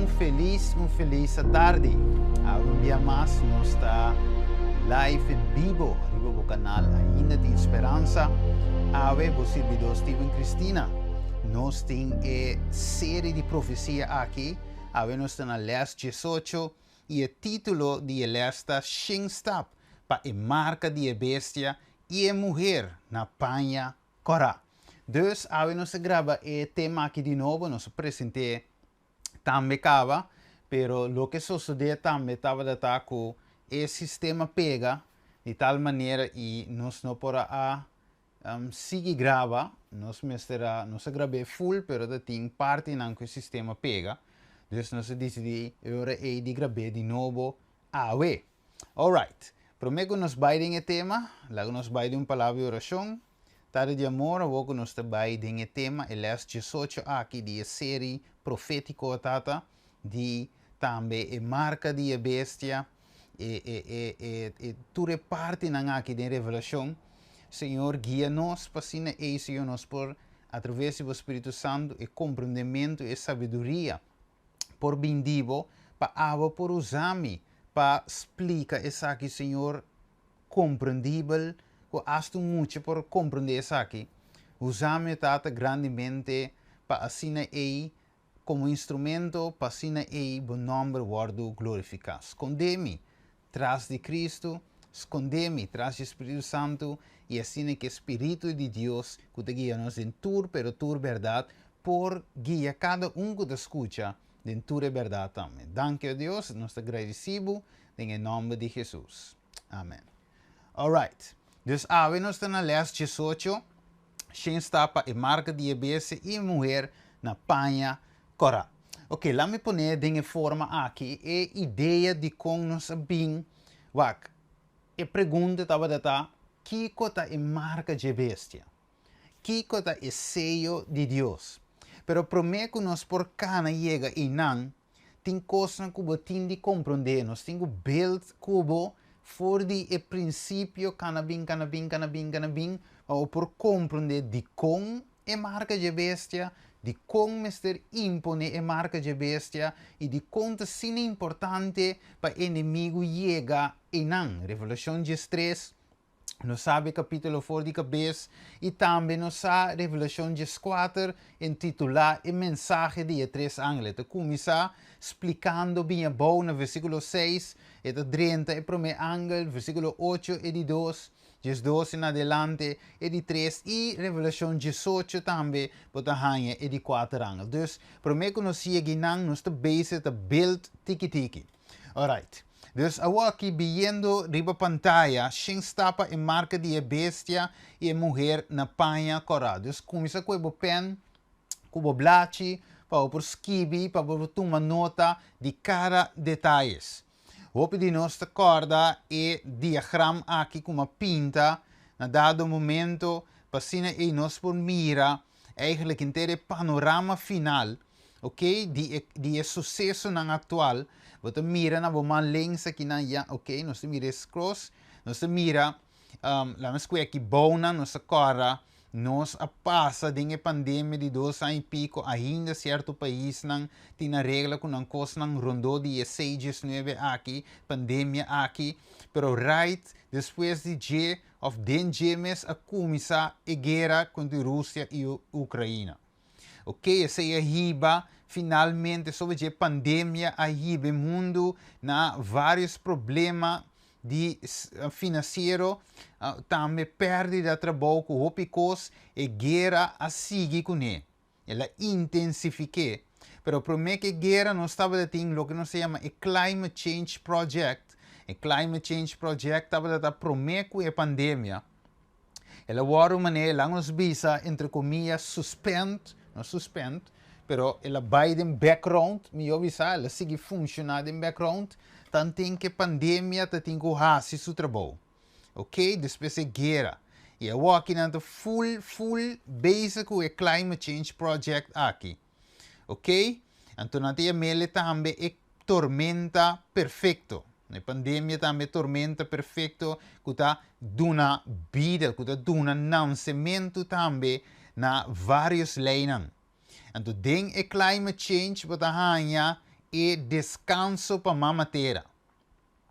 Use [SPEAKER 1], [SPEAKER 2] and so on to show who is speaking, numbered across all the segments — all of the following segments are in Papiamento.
[SPEAKER 1] Un felis, un felis atardi. Un dia mas nos ta live en bibo riba bo canal Ainda Tin Speransa. Awe bo sirbidor Steven Cristina. Nos tin e serie di profecia aki. Awe nos ta na les 18 y e titulo di e les ta Shen Stap pa e marca di e bestia y e muher na paña kòrá. Dus awe nos a graba e tema aki di nobo, nos a present'é tambe kaba, pero loke sosodé tambe tabata ta ku e sistema pega di tal manera i nos no por a sigui graba, nos mester a, nos a grab'é full pero ta tin partinan ku e sistema pega, dus nos a disidí e ora ei di grab'é di nobo awe. Alright, promé ku nos bai den e tema, laga nos bai den un palabra di orashon. Tata di amor, awor ku nos ta bai den e tema, e lès 18 aki di e seri profétiko, Tata, di tambe e marka di e bestia, e, e, e, e, e tur e partinan aki den Revelashon. Señor, guia nos pa asina ei, Señor, nos por, atraves di bo Spiritu Santu, e komprendementu, e sabiduria, por bin di bo pa abo por usa mi pa splika esaki, Señor, komprendibel ku asta un mucha por komprendé esaki. Usa mi, Tata, grandemente pa asina ei komo instrumento pa asina ei bo nòmber wòrdu glorifiká. Skondé mi tras di Kristu, skondé mi tras di Spiritu Santu i asina ku e Spiritu di Dios ku ta guia nos den tur pero tur bèrdat por guia kada un ku ta skucha den tur e bèrdat tambe. Danki, o Dios, nos ta gradisí bo den e nòmber di Hesus. Amen. Alright. Dus awe nos ta na les 18, Shen sta pa e marka di e bestia i e muher na paña kòrá. Ok, laat mi pone den e forma aki e idea di kon nos a bin. Wak, e pregunta tabata ta, kiko ta e marka dje bestia? Kiko ta e seyo di Dios? Pero promé ku nos por kana yega einan, tin kosnan ku bo tin di komprondé. Nos tin ku build ku bo for di e prinsipio kana bin, kana bin, kana bin, kana bin, pa bo por komprondé dikon e marka dje bestia, dikon mester imponé e marka dje bestia i dikon ta asina importante pa enemigu yega einan. Revelashon 13, nos sabi e kapítulo for di kabes i tambe nos sa Revelashon 14 intitulá E Mensahe di e Tres Angel. E ta kuminsá splikando bin abou na versíkulo 6, e ta drenta e promé angel, versíkulo 8 e di dos, 12 en adelante e di tres i Revelashon 18 tambe bo ta haña e di kuater angel. Dus, promé ku nos yega einan nos ta bezig ta build tiki tiki. Alright. Dus awor aki biyendo riba pantaya shen stapa e marka di e bestia i e muher na paña kòrá. Dus kuminsá ku e bo pèn, ku bo blachi pa bo por skibi, pa bo por tuma nota di kada detayes. Hopi di nos ta kòrda e diagram aki ku m'a pinta na dado momento pa asina ei nos por mira eigenlijk henter e panorama final, ok, di e di e susesonan aktual. Bo ta mira na bo man links akinan ya, ok, nos ta mira e skros, nos ta mira, laat me skwe aki bounan nos ta kòrda nos a pasa den e pandemia di dos aña i piko, ainda sierto paisnan tin a regla ku nan kosnan rondó di e C19 aki, pandemia aki, pero right despues di dje òf den dje mes a kuminsá e guera kontra Rusia i Ukraina. Ok, esei a hiba finalmente sobe dje pandemia a hiba e mundu na vários problema di finansiero, tambe pèrdida trabou ku hopi kos, e guera a sigui kuné, el a intensifik'é. Pero promé ku e guera nos tabata tin loke nos ta yama e Climate Change Project, e Climate Change Project tabata ta promé ku e pandemia. El a wòrdu manera el a nos bisa entre komia suspend, no suspend, pero el a bai den background, mihó bisa el a sigui funshoná den background, tanten ku e pandemia ta tin ku hasi su trabou. Ok, despues e guera. I awor aki nan ta full full bezig ku e climate change project aki. Ok, anto nan ta yam'el tambe e tormenta perfecto. E pandemia tambe tormenta perfecto ku ta duna bida, ku ta duna nansementu tambe na varios leinan. Anto den e climate change bo ta haña E deskanso pa Mama Tera.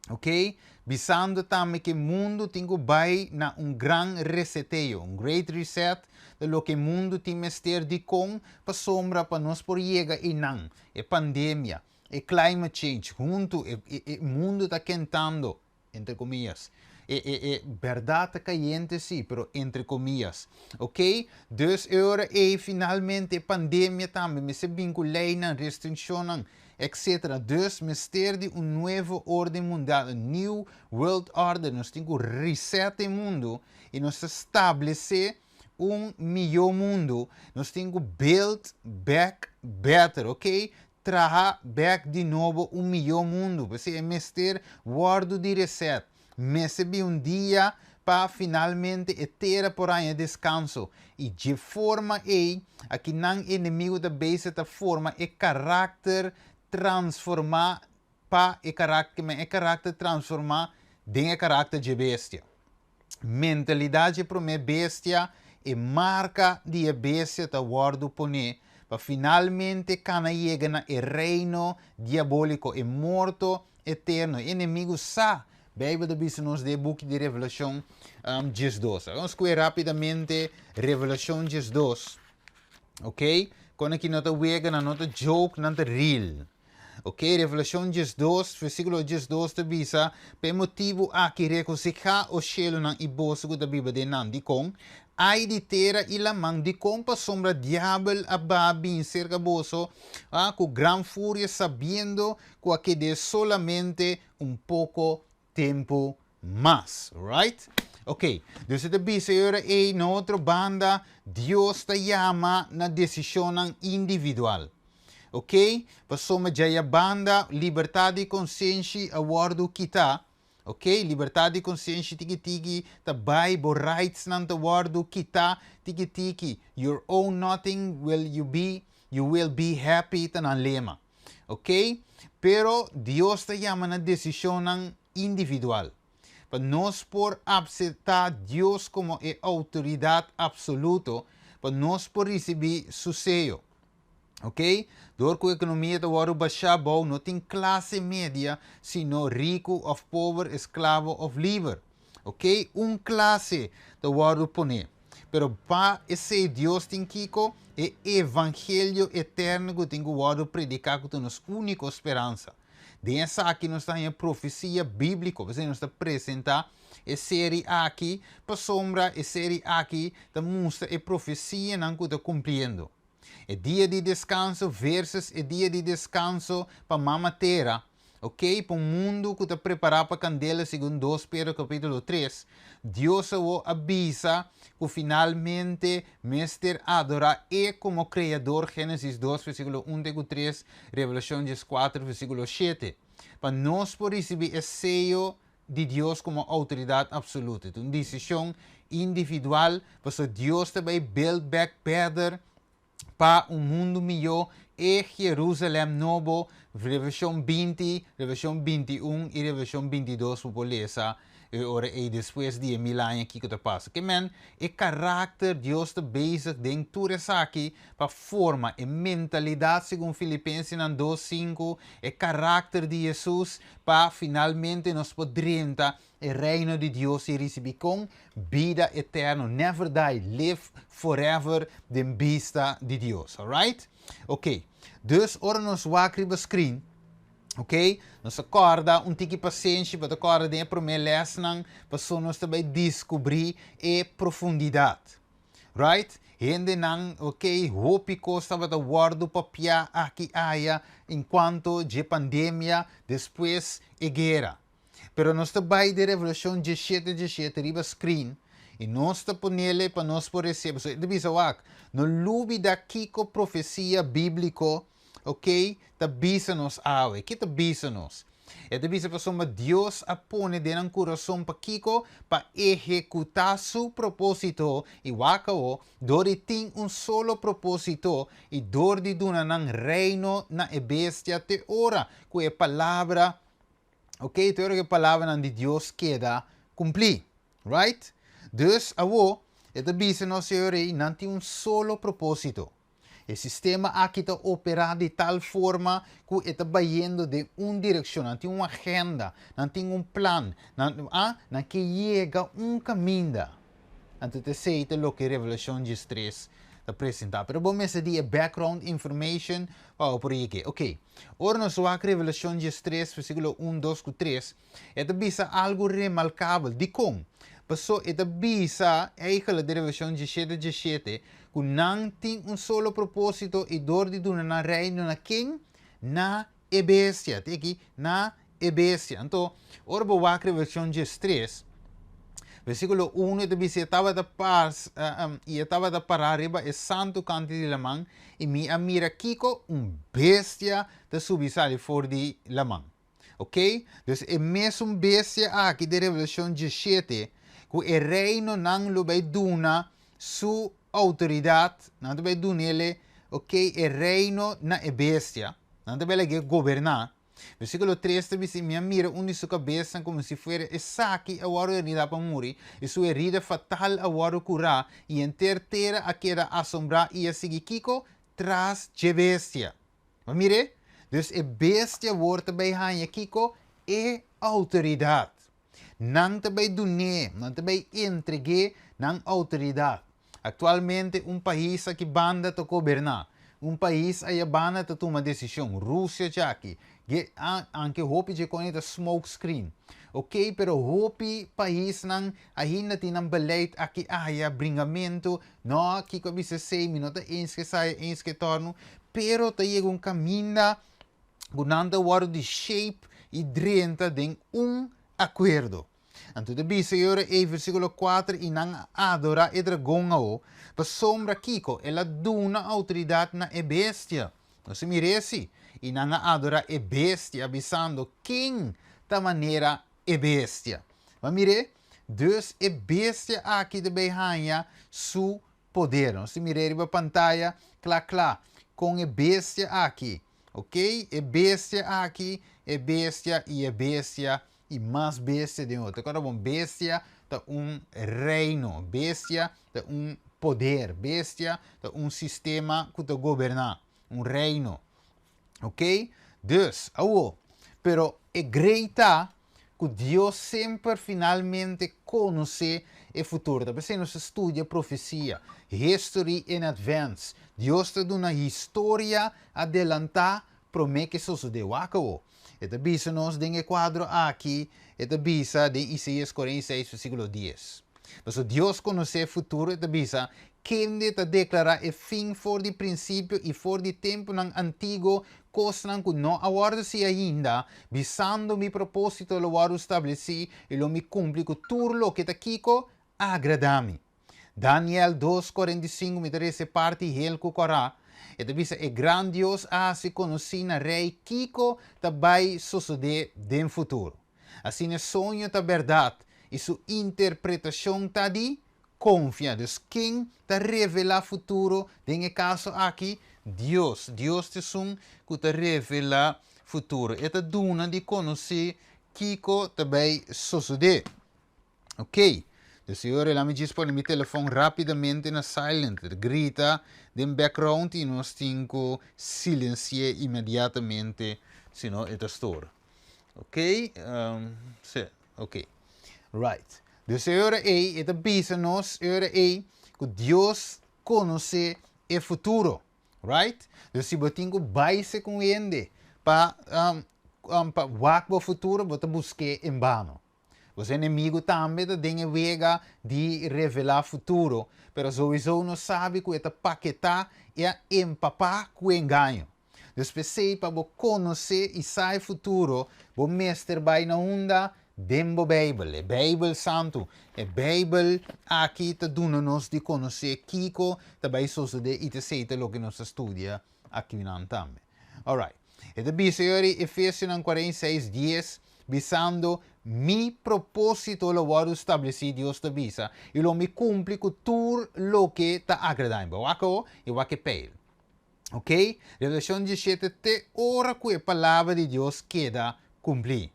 [SPEAKER 1] Ok? Bisando tambe ku mundu tin ku bai na un gran reseteo, un great reset, di loke mundu tin mester di kon pasombra pa nos por yega einan, e pandemia, e climate change, huntu, e mundu ta kentando, entre comillas. E berdat ta kayente sí, pero entre comillas. Ok? Dus ora e finalmente pandemia tambe, mester bin ku leinan, restrikshonnan, etc. Dus mester di un nuevo orden mundial, un new world order. Nos tin ku reset e mundu i nos establesé un mihó mundu. Nos tin ku build back better, ok? Traha bèk di nobo un mihó mundu. P'esei mester wòrdu di reset. Mester bin un dia pa finalmente e tera por haña deskanso. I dje forma ei, akinan enemigu ta bezig ta forma e karakter transformá pa e karakter, e karakter transformá den e karakter dje bestia. Mentalidat dje promé bestia, e marka di e bestia ta wòrdu poné pa finalmente kana yega na e reino diabóliko, e morto eterno. E enemigu sa. Beibel ta bisa nos den buki di Revelashon 12. Ban kue rápidamente Revelashon 12. Ok? Kon aki no ta wega, no ta joke, no ta real. Ok, Revelashon 12, versíkulo 12 ta bisa: "Pa e motibu aki regosihá, o shelunan, i boso ku ta biba den nan. Dikon? Ai di tera i laman, dikon? Pasombra diabel a baha bin serka boso, ah, ku gran furia, sabiendo ku a ked'é solamente un poko tempu mas." Right? Ok, dus e ta bisa ei na otro banda, Dios ta yama na desishon individual. Ok? Pasobra djaya banda, libertat di konsenshi a wòrdu kitá. Ok? Libertat di konsenshi tiki tiki, ta bai, bo rights nan ta wòrdu kitá tiki tiki. "Your own nothing will you be, you will be happy" ta nan lema. Ok? Pero Dios ta yama na desishon individual. Pa nos por aseptá Dios komo e outoridat absoluto, pa nos por risibí su seyo. Ok? Dor ku ekonomia ta wòrdu bashá abou, no tin klase media, sino riku òf pober, esklabo òf liber. Ok? Un klase ta wòrdu poné. Pero pa esei Dios tin kiko e evangelio eterno ku tin ku wòrdu prediká, ku ta nos úniko speransa. Den esaki nos tin profesia bíbliko, pasobra nos ta presentá e serie aki, pasombra e serie aki, ta mustra e profesianan ku ta kumpliendo. E dia di deskanso versus e dia di deskanso pa Mama Tera, ok? Pa un mundu ku ta prepará pa kandela, segun 2 Pedro kapítulo 3. Dios a bisa ku finalmente mester adorá e komo kreador, Génesis 2, versíkulo 1 te 3, Revelashon 4, versíkulo 7. Pa nos por risibí e seyo di Dios komo outoridat absoluto. Un desishon individual, pasobra Dios ta bai build back better pa un mundu mihó e Jerusalèm nobo, Revelashon 20, Revelashon 21 i Revelashon 22, por lesa i ora i despues di 1000 aña kiko ta pasa. Ke men, e karakter Dios ta bezig den tur esaki pa forma e mentalidat segun Filipenses 2:5, e karakter di Hesus pa finalmente nos por drenta e reino di Dios i risibí kon bida eterno, never die, live forever den bista di Dios, alright? Ok, dus ora nos wak riba screen, ok? Nos kòrda un tiki pasenshi, pa kòrda den promé lèsnan, pasobra nos tambe deskubrí e profundidat. Right? Hendenan, ok, hopi kos tabata wòrdu papiá aki aya enkuanto di pandemia, despues e guera. Pero nos ta bai den Revelashon 17, 17 riba screen i nos ta ponele pa nos por risibí. So, bisa wak, no lubidá kiko profesia bíbliko, ok, ta bisa nos awe. Ki ta bisa nos? E ta bisa pasobra Dios a pone den nan kurason pa kiko? Pa ehekutá su propósito i wak awor, dor di tin un solo propósito i dor di duna nan reino na e bestia te ora ku e palabra, ok, te ora ku e palabra di Dios keda kumplí, right? Dus awor, e ta bisa nos, señor, nan tin un solo propósito. E sistema aki ta operá di tal forma ku e ta bayendo den un direkshon. Nan tin un agenda, nan tin un plan, nan, ah, nan ke yega un kaminda. Anto ta esei ta loke Revelashon 13 ta presentá. Pero bo mester di e background information pa bo por yeg'é. Ok, ora nos wak Revelashon 13 versíkulo 1, 2 ku 3, e ta bisa algu remarkabel. Dikon? Paso e ta bisa eigenlijk den Revelashon 17, 17 ku nan tin un solo propósito i dor di duna nan reino na ken? Na e bestia. Te aki, na e bestia. Anto, ora bo wak Revelashon 13, versíkulo 1, e ta bisa, E tabata pas, i e tabata pará riba e santu kanti di laman, i mi a mira kiko? Un bestia ta subi sali for di laman. Ok? Dus e mesun bestia aki den Revelashon 17, ku e reinonan lo bai duna su outoridat, nan ta bai dun'ele, ok, e reino na e bestia, nan ta bai lag'é goberná. Versíkulo 3 ta bisa, I mi a mira un di su kabesnan komo si fuera esaki a wòrdu heridá pa muri, i su herida fatal a wòrdu kurá, i henter tera a keda asombrá i a sigui kiko? Tras dje bestia. Bo mir'é? Dus e bestia awor ta bai haña kiko? E outoridat. Nan ta bai dun'é, nan ta bai entreg'é nan outoridat. Aktualmente un pais aki banda ta goberná, un pais aya banda ta tuma desishon, Rusia djaki, ge anke hopi dje koni ta smoke screen. Ok, pero hopi paisnan ainda tin nan beleid aki aya, bringamentu, no, kiko a bisa esei, mi no ta eens ku esaya, eens ku e tòrnu, pero ta yega un kaminda ku nan ta wòrdu di shape i drenta den un akuerdo. Anto ta bisa e ora ei, versíkulo 4, I nan a adorá e dragon awo, pasobra kiko? El a duna outoridat na e bestia. Nos a mira esi. I nan a adorá e bestia, bisando, Ken ta manera e bestia? Bo a mir'é? Dus e bestia aki ta bai haña su poder. Nos ta mir'é riba pantaya kla kla kon e bestia aki, ok, e bestia aki, e bestia i e bestia i mas bestia den otro. Kòrda bon, bestia ta un reino, bestia ta un poder, bestia ta un sistema ku ta goberná, un reino. Ok? Dus, awo, pero e grei ta ku Dios semper finalmente konosé e futuro. Ta p'esei nos ta studia profesia, history in advance. Dios ta duna historia adelantá promé ku e sosodé. Wak awo. E ta bisa nos den e kuadro aki, e ta bisa den Isaías 46 versíkulo 10. Pasobra Dios konosé e futuro, e ta bisa, Kende ta deklará e fin for di prinsipio i for di tempunan antiguo kosnan ku no a wòrdu hasi ainda, bisando mi propósito lo wòrdu stablesí i lo mi kumpli ku tur loke ta kiko agradá mi. Daniel 2, 45, mi ta resa e parti hel ku kòrá. E ta bisa, E gran Dios a hasi konosí na rei kiko ta bai sosodé den futuro. Asina e soño ta bèrdat i su interpretashon ta di konfia. Dus ken ta revelá futuro den e kaso aki? Dios. Dios ta esun ku ta revelá futuro. E ta duna di konosé kiko ta bai sosodé. Ok. Dus e ora mi djis pone mi telefon rápidamente na silent. Ta grita den background i nos tin ku silensi'é inmediatamente, sino e ta stora. Ok, sí, ok. Right. Dus e ora ei, e ta bisa nos e ora ei ku Dios konosé e futuro. Right? Dus si bo tin ku bai segun hende pa pa wak bo futuro, bo ta busk'é en bano. Bo enemigu tambe ta den e wega di revelá futuro, pero souiso no sabi ku e ta paketá i a empapá ku engaño. Dus p'esei pa bo konosé i sa e futuro, bo mester bai na unda? Den bo Beibel, e Beibel Santu. E Beibel aki ta duna nos di konosé kiko ta bai sosodé i ta esei ta loke nos ta studia akinan tambe. Alright. E ta bisa yori Efesionan 46, 10, bisando, Mi propósito lo wòrdu stablesí, Dios ta bisa, i lo mi kumpli ku tur loke ta agradá mi. Bo wak awo i wak e peil. Ok? Revelashon 17 te ora ku e palabra di Dios keda kumplí.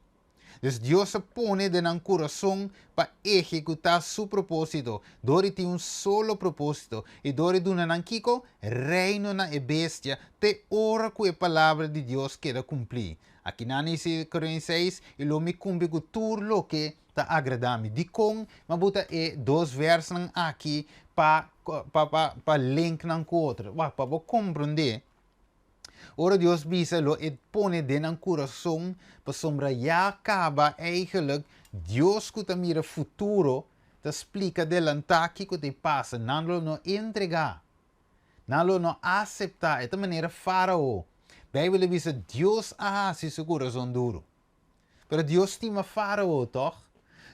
[SPEAKER 1] Dus Dios a pone den nan kurason pa ehekutá su propósito. Dor di tin un solo propósito i dor di duna nan kiko? Reino na e bestia te ora ku e palabra di Dios keda kumplí. Aki nan a Korinio 6, i lo mi kumpli ku tur loke ta agradá mi. Dikon m'a buta e dos vèrsnan aki pa link nan ku otro? Wak, pa bo komprondé. Ora Dios bisa lo e pone den nan kurason, pasobra ya kaba eigenlijk Dios ku ta mira futuro ta splika delantá kiko ta pasa. Nan lo no entregá. Nan lo no aseptá. E ta manera Farao. Beibel ta bisa Dios a hasi su kurason duru. Pero Dios stima Farao, toch?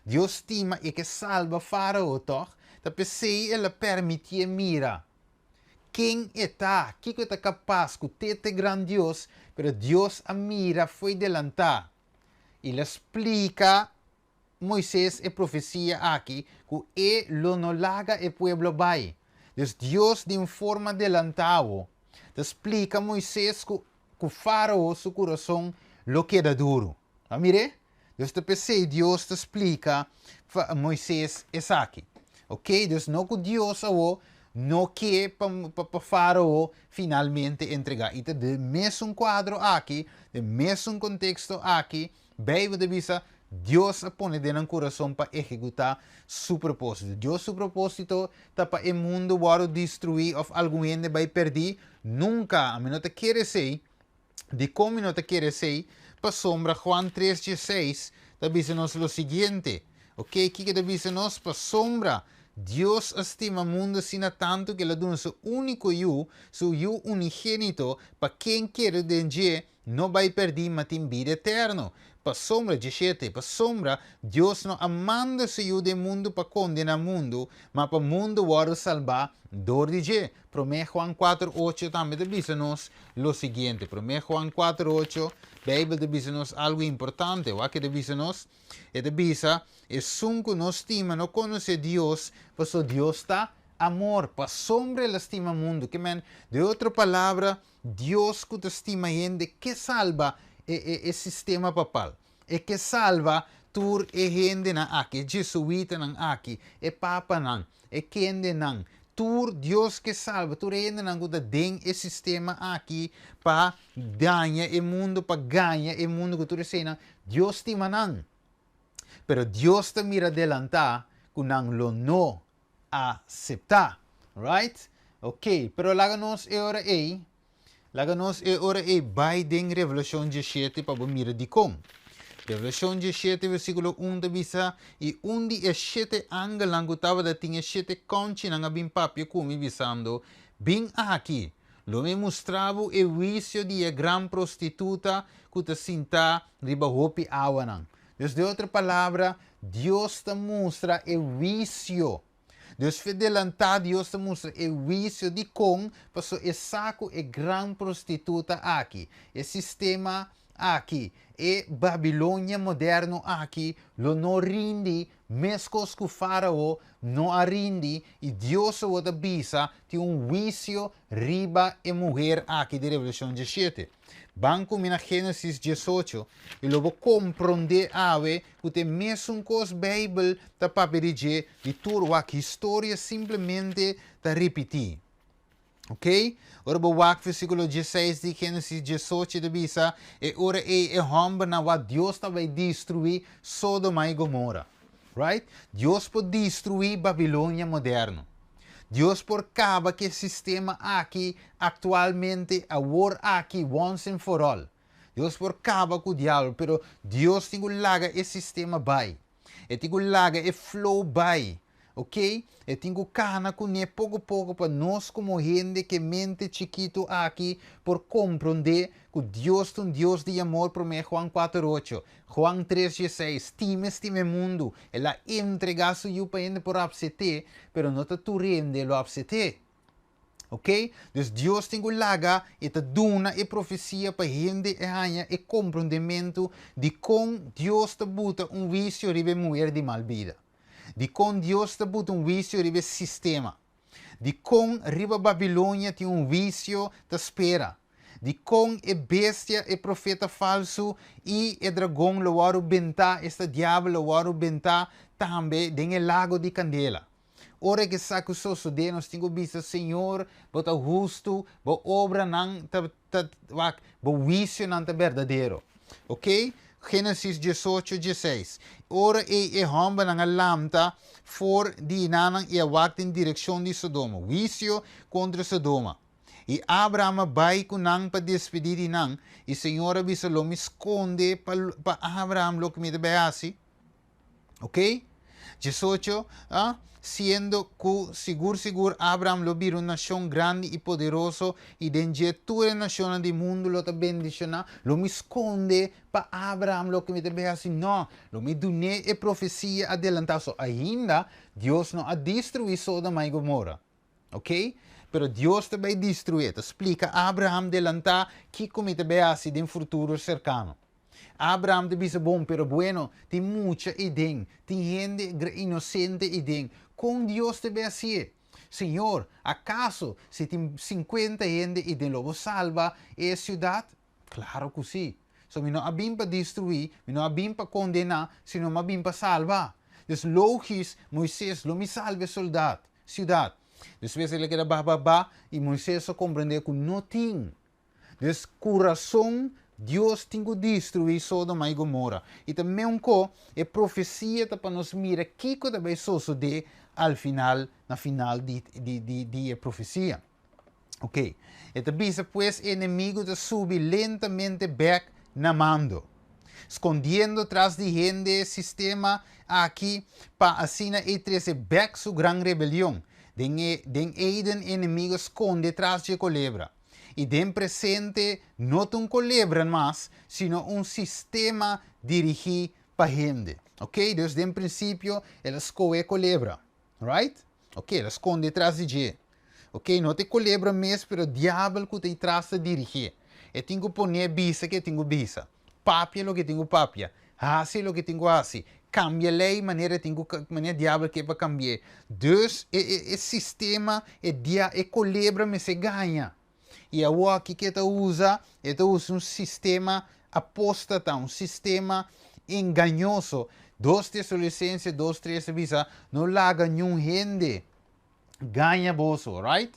[SPEAKER 1] Dios stima i ke salba Farao, toch? Ta p'esei el a permitié mira ken e ta, kiko e ta kapas ku te te gran Dios, pero Dios a mira fo'i delantá i el a splika Moises e profesia aki ku e lo no laga e pueblo bai. Dus Dios di un forma delantá ta splika Moises ku Farao su kurason lo keda duru. A mir'é? Dus ta p'esei Dios ta splika Moises esaki. Ok, dus no ku Dios awo no ke pa Farao finalmente entregá. I ta den mesun kuadro aki, den mesun konteksto aki, Beibel ta bisa Dios a pone den nan kurason pa ehekutá su propósito. Dios su propósito ta pa e mundu wòrdu destruí òf algun hende bai pèrdí? Nunka! Ami no ta kere esei. Dikon mi no ta kere esei? Pasobra Juan tres dieseis ta bisa nos lo siguiente. Oke, kiko ta bisa nos? Pasobra Dios a stima mundu asina tantu ku el a duna su úniko Yu, su Yu unigénito, pa ken kere den dje no bai pèrdí ma tin bida eterno. Pasobra, 17, pasobra Dios no a manda su Yu den mundu pa kondená mundu, ma pa mundu wòrdu salbá dor di dje. Promé Juan kuater ocho tambe ta bisa nos lo siguiente. Promé Juan kuater ocho, Beibel ta bisa nos algu importante. Wak e ta bisa nos? E ta bisa, Esun ku no stima no konosé Dios, pasobra Dios ta amor. Pasobra el a stima mundu. Ke men, den otro palabra, Dios ku ta stima hende ke salba e e e sistema papal. E ke salba tur e hendenan aki, e jesuitanan aki, e papanan, e kendenan. Tur Dios ke salba tur e hendenan ku ta den e sistema aki pa daña e mundu, pa gaña e mundu ku tur eseinan. Dios stima nan. Pero Dios ta mira delantá ku nan lo no aseptá. Right? Ok, pero laga nos e ora ei, laga nos e ora ei bai den Revelashon 17 pa bo mira dikon. Revelashon 17 versíkulo 1 ta bisa, I un di e shete angelnan ku tabata tin e shete kònchinan a bin papia ku mi, bisando, Bin aki, lo mi mustra bo e huisio di e gran prostituta ku ta sintá riba hopi awanan. Dus den otro palabra, Dios ta mustra e huisio. Dios fe delantá Dios ta mustra e huisio dikon paso e sa ku e gran prostituta aki, e sistema aki, e Babilonia moderno aki lo no rindi meskos ku Farao no a rindi i Dios awor ta bisa tin un huisio riba e muher aki di Revelashon 17. Ban ku mi na Génesis 18 i lo bo komprondé awe ku ta e mesun kos Beibel ta papia di dje di tur wak historia simplemente ta ripití. Ok? Ora bo wak versíkulo 16 di Génesis 18 ta bisa, E ora ei e hòmbernan wak Dios ta bai destruí Sodoma i Gomora. Right? Dios por destruí Babilonia moderno. Dios por kaba ku e sistema aki aktualmente, awor aki, once and for all. Dios por kaba ku diabel, pero Dios tin ku laga e sistema bai. E tin ku laga e flow bai. Ok? E tin ku kana kuné poko poko pa nos komo hende ku e mente chikitu aki por komprondé ku Dios ta un Dios di amor, Promé Juan kuater ocho, Juan tres dieseis, Stima e stima e mundu, el a entregá su Yu pa hende por apset'é, pero no ta tur hende lo apset'é. Ok? Dus Dios tin ku laga i ta duna e profesia pa hende e haña e komprondementu di kon Dios ta buta un huisio riba e muher di mal bida. Di kon Dios ta buta un huisio riba e sistema. Di kon riba Babilonia tin un huisio ta spera. Dikon e bestia, e profeta falsu i e dragon lo wòrdu bentá, esta diabel lo wòrdu bentá tambe den e lago di kandela. Ora ku esaki sosodé, nos tin ku bisa, Señor, bo ta hustu, bo obranan ta, ta, wak, bo huisionan ta berdadero. Ok? Génesis 18, 16. Ora ei e hòmbernan a lanta for di einan i a wak den direkshon di Sodoma. Huisio kontra Sodoma. I Abraham a bai ku nan pa despedí di nan, i Señor a bisa, Lo mi skonde pa, pa Abraham loke mi ta bai hasi. Ok? 18, ah, siendo ku sigur sigur Abraham lo bira un nashon grandi i poderoso, i den dje tur e nashonnan di mundu lo ta bendishoná, lo mi skonde pa Abraham loke mi ta bai hasi? No, lo mi dun'é e profesia adelantá. So, ainda Dios no a destruí Sodoma i Gomora. Ok? Pero Dios ta bai destruí. Ta splika Abraham delantá kiko mi ta bai hasi den futuro serkano. Abraham ta bisa, Bon, pero bueno, tin mucha eiden, tin hende inosente eiden. Kon Dios ta bai hasié? Señor, akaso si tin 50 hende eiden lo bo salba e siudat? Klaro ku sí. So mi no a bin pa destruí, mi no a bin pa kondená, sino mi a bin pa salba. Dus logis, Moises, lo mi salba e soldat, siudat. Despues el a keda ba ba ba i Moises a komprendé ku no tin. Dus ku rason Dios tin ku destruí Sodoma i Gomora. I ta meunko e profesia ta pa nos mira kiko ta bai sosodé al final, na final di di di di e profesia. Ok, e ta bisa pues e enemigu ta subi lentamente bek na mando, skondiendo tras di hende sistema aki pa asina e trese bek su gran rebelion. Den e den Eden e enemigu a skonde tras dje kolebra. I den presente no ta un kolebra mas, sino un sistema dirigí pa hende. Ok, dus den prinsipio el a skohe kolebra. Right? Ok, el a skonde tras di dje. Ok, no ta e kolebra mes, pero diabel ku ta ei tras ta dirigié. E tin ku pon'é bisa ke e tin ku bisa, papia loke e tin ku papia, hasi loke e tin ku hasi, kambia lei manera e tin ku manera diabel ke pa kambi'é. Dus e e e sistema, e dia e kolebra mester gaña. I awor kiko e ta usa? E ta usa un sistema apóstata, un sistema engañoso. 2 Tesalonicense 2:3 ta bisa, No laga niun hende gaña boso, right?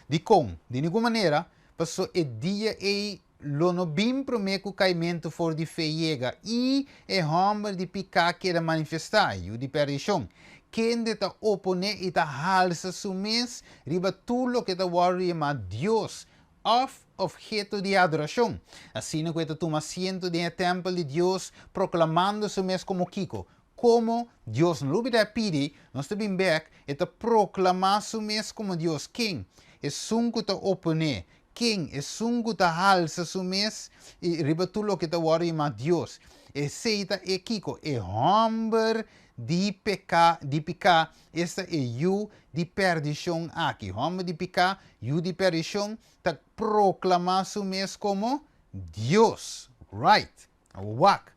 [SPEAKER 1] Dikon? Di ningun manera, paso e dia ei lo no bin promé ku kaimentu for di fe yega i e hòmber di piká keda manifestá, yu di perdishon, kende ta oponé i ta halsa su mes riba tur loke ta wòrdu yamá Dios òf opheto di adorashon, asina ku e ta tuma asiento den e tèmpel di Dios, proklamando su mes komo kiko? Komo Dios. No lubidá e pidi, nos ta bin bèk, e ta proklamá su mes komo Dios. Ken? Esun ku ta oponé. Ken? Esun ku ta halsa su mes i riba tur loke ta wòrdu yamá Dios. Esei ta e kiko? E hòmber di peká, di piká, esta e yu di pèrdishon aki. Hòmber di piká, yu di pèrdishon, ta proklamá su mes komo Dios. Right. Awor wak.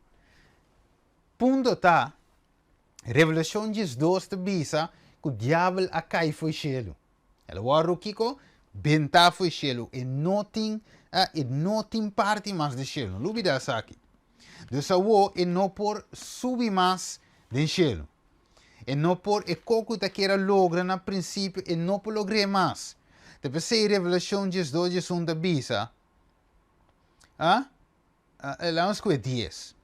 [SPEAKER 1] Punto ta, Revelashon 12 ta bisa ku Diabel a kai fo'i shelu. El a wòrdu kiko? Bentá fo'i shelu. E no tin, e no tin parti mas den shelu. No lubidá esaki. Dus awor e no por subi mas den shelu. E no por, e kos ku ta kier a logra na prinsipio, e no por logr'é mas. Ta p'esei Revelashon 12, 11 ta bisa, a, Laat nos koe 10.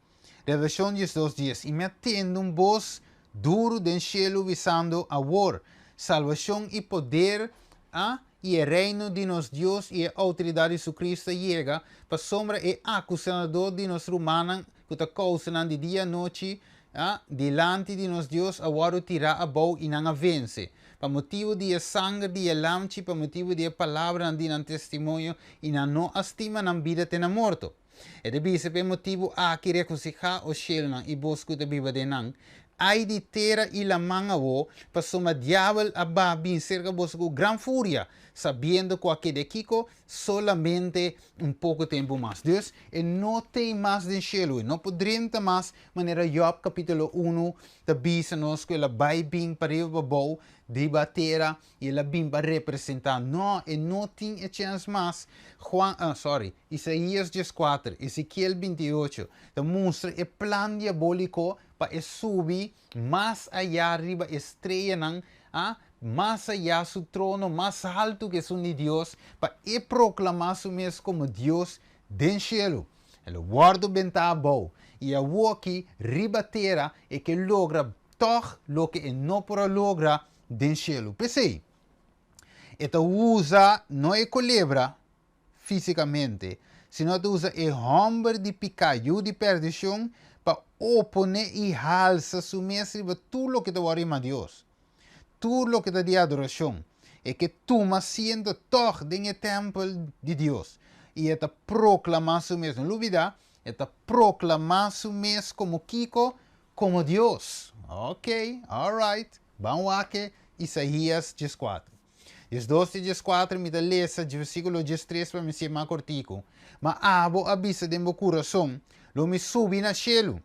[SPEAKER 1] Revelashon 12, 10. I mi a tende un bos duru den shelu bisando, Awor, salbashon i poder a i e reino di nos Dios i e outoridat di su Cristo a yega, pasobra e akusador di nos rumannan ku ta kousa nan di dia anochi a dilanti di nos Dios a wòrdu tirá abou i nan a vense, pa motibu di e sanger di e Lamchi, pa motibu di e palabranan di nan testimonio, i nan no a stima nan bida te na morto. E ta bisa, Pa e motibu aki regosihá, o shelunan, i bos ku ta biba den nan. Ai di tera i laman awó, pasobra diabel a baha bin serka boso ku gran furia. sabiendo ku a keda kiko solamente un poko tempu mas. Dus, e no t'ei mas den shelu, e no por drenta mas manera Job kapítulo unu ta bisa nos ku el a bai bin pariba pabou riba tera i el a bin pa representá. No, e no tin e chèns mas. Juan, ah, sorry, Isaías 14, Ezekiel 28 ta mustra e plan diabóliko pa e subi mas ayá riba e streanan, ah, mas ayá su trono mas haltu ku esun di Dios, pa e proklamá su mes komo Dios den shelu. El a wòrdu bentá abou, i awoki riba tera e ke logra tòg loke e no por a logra den shelu. P'esei, e ta usa no e kolebra físikamente, sino ta usa e hòmber di piká, yu di pèrdishon, pa oponé i halsa su mes riba tur loke ta wòrdu yamá Dios, tur loke ta di adorashon. E ke tuma asiento tòg den e tèmpel di Dios, i e ta proklamá su mes. No lubidá, e ta proklamá su mes komo kiko? Komo Dios. Ok, alright. Ban wak e Isaías 14. 12 te 14 mi ta lesa dje versíkulo 13 pa mi siña mas kortiku. Ma abo a bisa den bo kurason, Lo mi subi na shelu,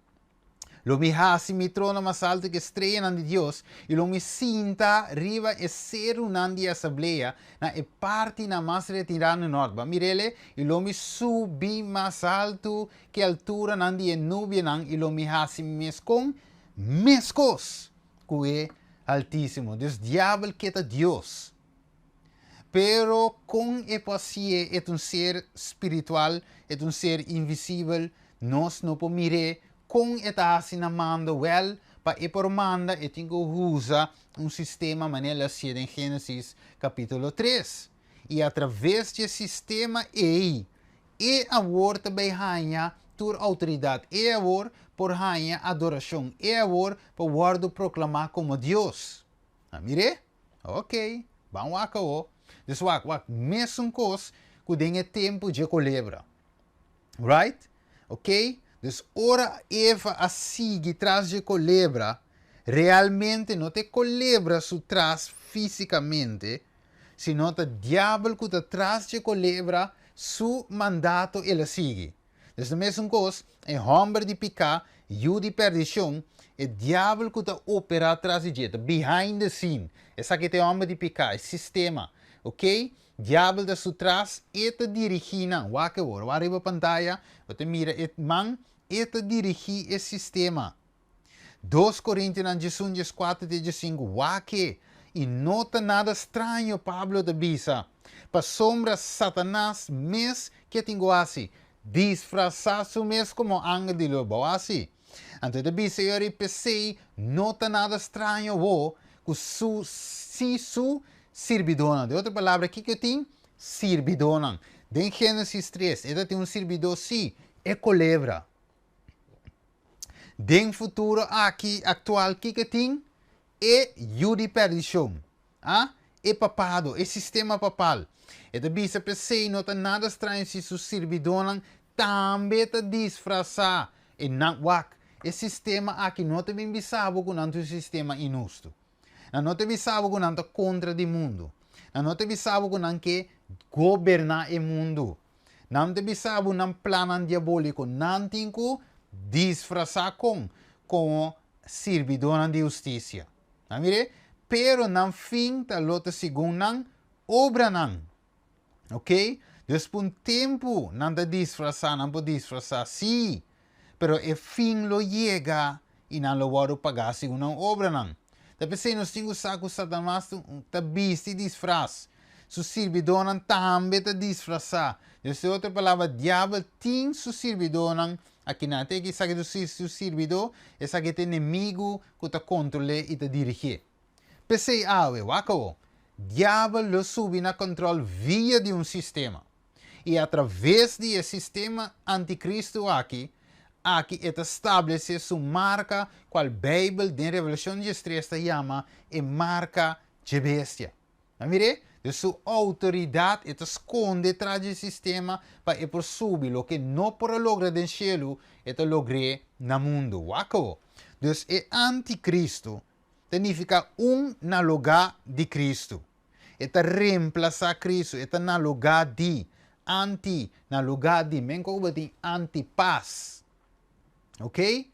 [SPEAKER 1] lo mi hasi mi trono mas altu ku e streanan di Dios, i lo mi sinta riba e serunan di asamblea na e partinan mas retirá na nòrt. Bo a mir'el? I lo mi subi mas altu ku e alturanan di e nubianan, i lo mi hasi mi mes kon meskos ku e Altísimo. Dus diabel ke ta Dios. Pero kon e por hasié? E ta un ser spiritual, e ta un ser invisibel, nos no por mir'é. Kon e ta hasi na mando? Wèl, pa e por manda e tin ku usa un sistema manera el a hasié den Génesis kapítulo 3. I atraves di e sistema ei, E awor ta bay haña tur autoridad, e awor por haña adoracion, e awor por wordo proclama como Dios. A mir'é? Ok, ban wak awo. Dus wak, wak, mesun cos cu den e tempo dje colebra. Right? Ok? Dus ora Eva a sigui tras dje colebra, realmente no ta e colebra su tras fisicamente, sino ta diabel ku ta tras dje kolebra su mandato el a sigui. Dus ta mesun kos, e hòmber di piká, yu di pèrdishon, e diabel ku ta operá tras di dje, ta behind the scene, esaki ta e hòmber di piká, e sistema, ok? Diabel ta su tras, e ta dirigí nan. Wak awor, wak riba pantaya, bo ta mira e man, e ta dirigí e sistema. 2 Korintionan 11, 14 te 15, Wak e! I no ta nada straño, Pablo ta bisa, pasobra Satanas mes ke tin ku hasi? Disfrasá su mes komo angel di lus. Bo hasi? Anto e ta bisa e ora ei, P'esei no ta nada straño bo ku su si su sirbidónan. Den otro palabra, kiko e tin? Sirbidónan. Den Génesis 3, e ta tin un sirbidó, sí, e kolebra. Den futuro aki aktual kiko tin? E yu di perdishon. A? E papado, e sistema papal. E ta bisa p'esei no ta nada straño si su sirbidónan tambe ta disfrasá e nan. Wak, e sistema aki no ta bin bisa bo ku nan ta un sistema inhustu. Nan no ta bisa bo ku nan ta kontra di mundu. Nan no ta bisa bo ku nan ke goberná e mundu. Nan ta bisa bo nan plannan diabóliko. Nan tin ku disfrasá kon? Komo sirbidónan di hustisia. Nan mir'é? Pero nan fin ta lo ta segun nan obranan. Oké? Dus pa un tempu nan ta disfrasá, nan por disfrasá, sí, pero e fin lo yega i nan lo wòrdu pagá segun nan obranan. Ta p'esei nos tin ku sa ku Satanas ta bisti disfras. Su sirbidónan tambe ta disfrasá. Dus den otro palabra, Diabel tin su sirbidónan akinan. Te esaki ta su sirbidó, esaki ta e enemigu ku ta kontrol'é i ta dirigié. P'esei awe, wak awor, Diabel lo subi na kòntròl via di un sistema. I atraves di e sistema antikristu aki, aki e ta stablesé su marka kual Beibel den Revelashon 13 ta yama e marka dje bestia. A mir'é? Dus su outoridat e ta skonde tras dje sistema pa e por subi loke no por a logra den shelu, e ta logr'é na mundu. Wak awor. Dus e antikristu ta nifiká un na lugá di Kristu. E ta remplasá Kristu, e ta na lugá di, anti, na lugá di. Men ku bo tin antipas. Ok?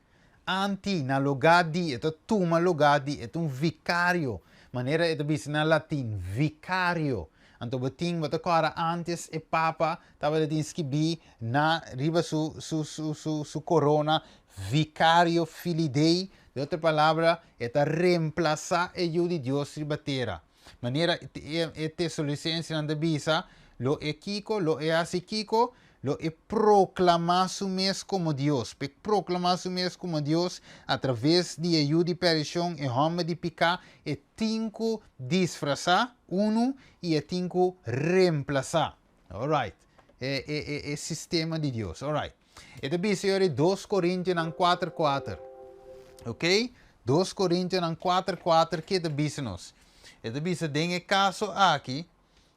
[SPEAKER 1] Anti, na lugá di, e ta tuma lugá di, e ta un vikario. Manera e ta bisa na latin, vikario. Anto bo tin, bo ta kòrda ántes e papa tabata tin skibí na riba su su su su su korona, Vicario Filii Dei, de otro palabra, e ta remplasá e Yu di Dios riba tera. Manera e Tesalonicensenan ta bisa, lo e kiko? Lo e hasi kiko? Lo e proklamá su mes komo Dios. P'e proklamá su mes komo Dios atraves di e yu di perdishon, e hòmber di piká, e tin ku disfrasá, unu, i e tin ku remplasá. Alright. E, e, e, e sistema di Dios. Alright. E ta bisa yori 2 Korintionan 4 4. Ok? 2 Korintionan 4 4 ke ta bisa nos? E ta bisa den e kaso aki,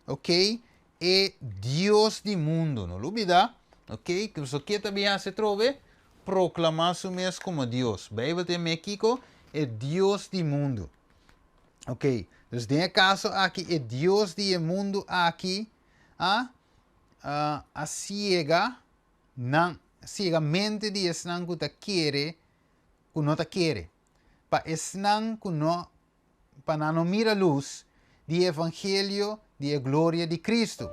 [SPEAKER 1] ok, e Dios di mundu, no lubida, ok, so ke ta bin hasi atrobe? Proklamá su mes komo Dios. Beibel ta yam'é kiko? E Dios di mundu. Ok, dus den e kaso aki e Dios di e mundu aki a a siega nan, siega mente di esnan ku ta kere, ku no ta kere, pa esnan ku no, pa nan no mira lus di e evangelio di e gloria di Cristo,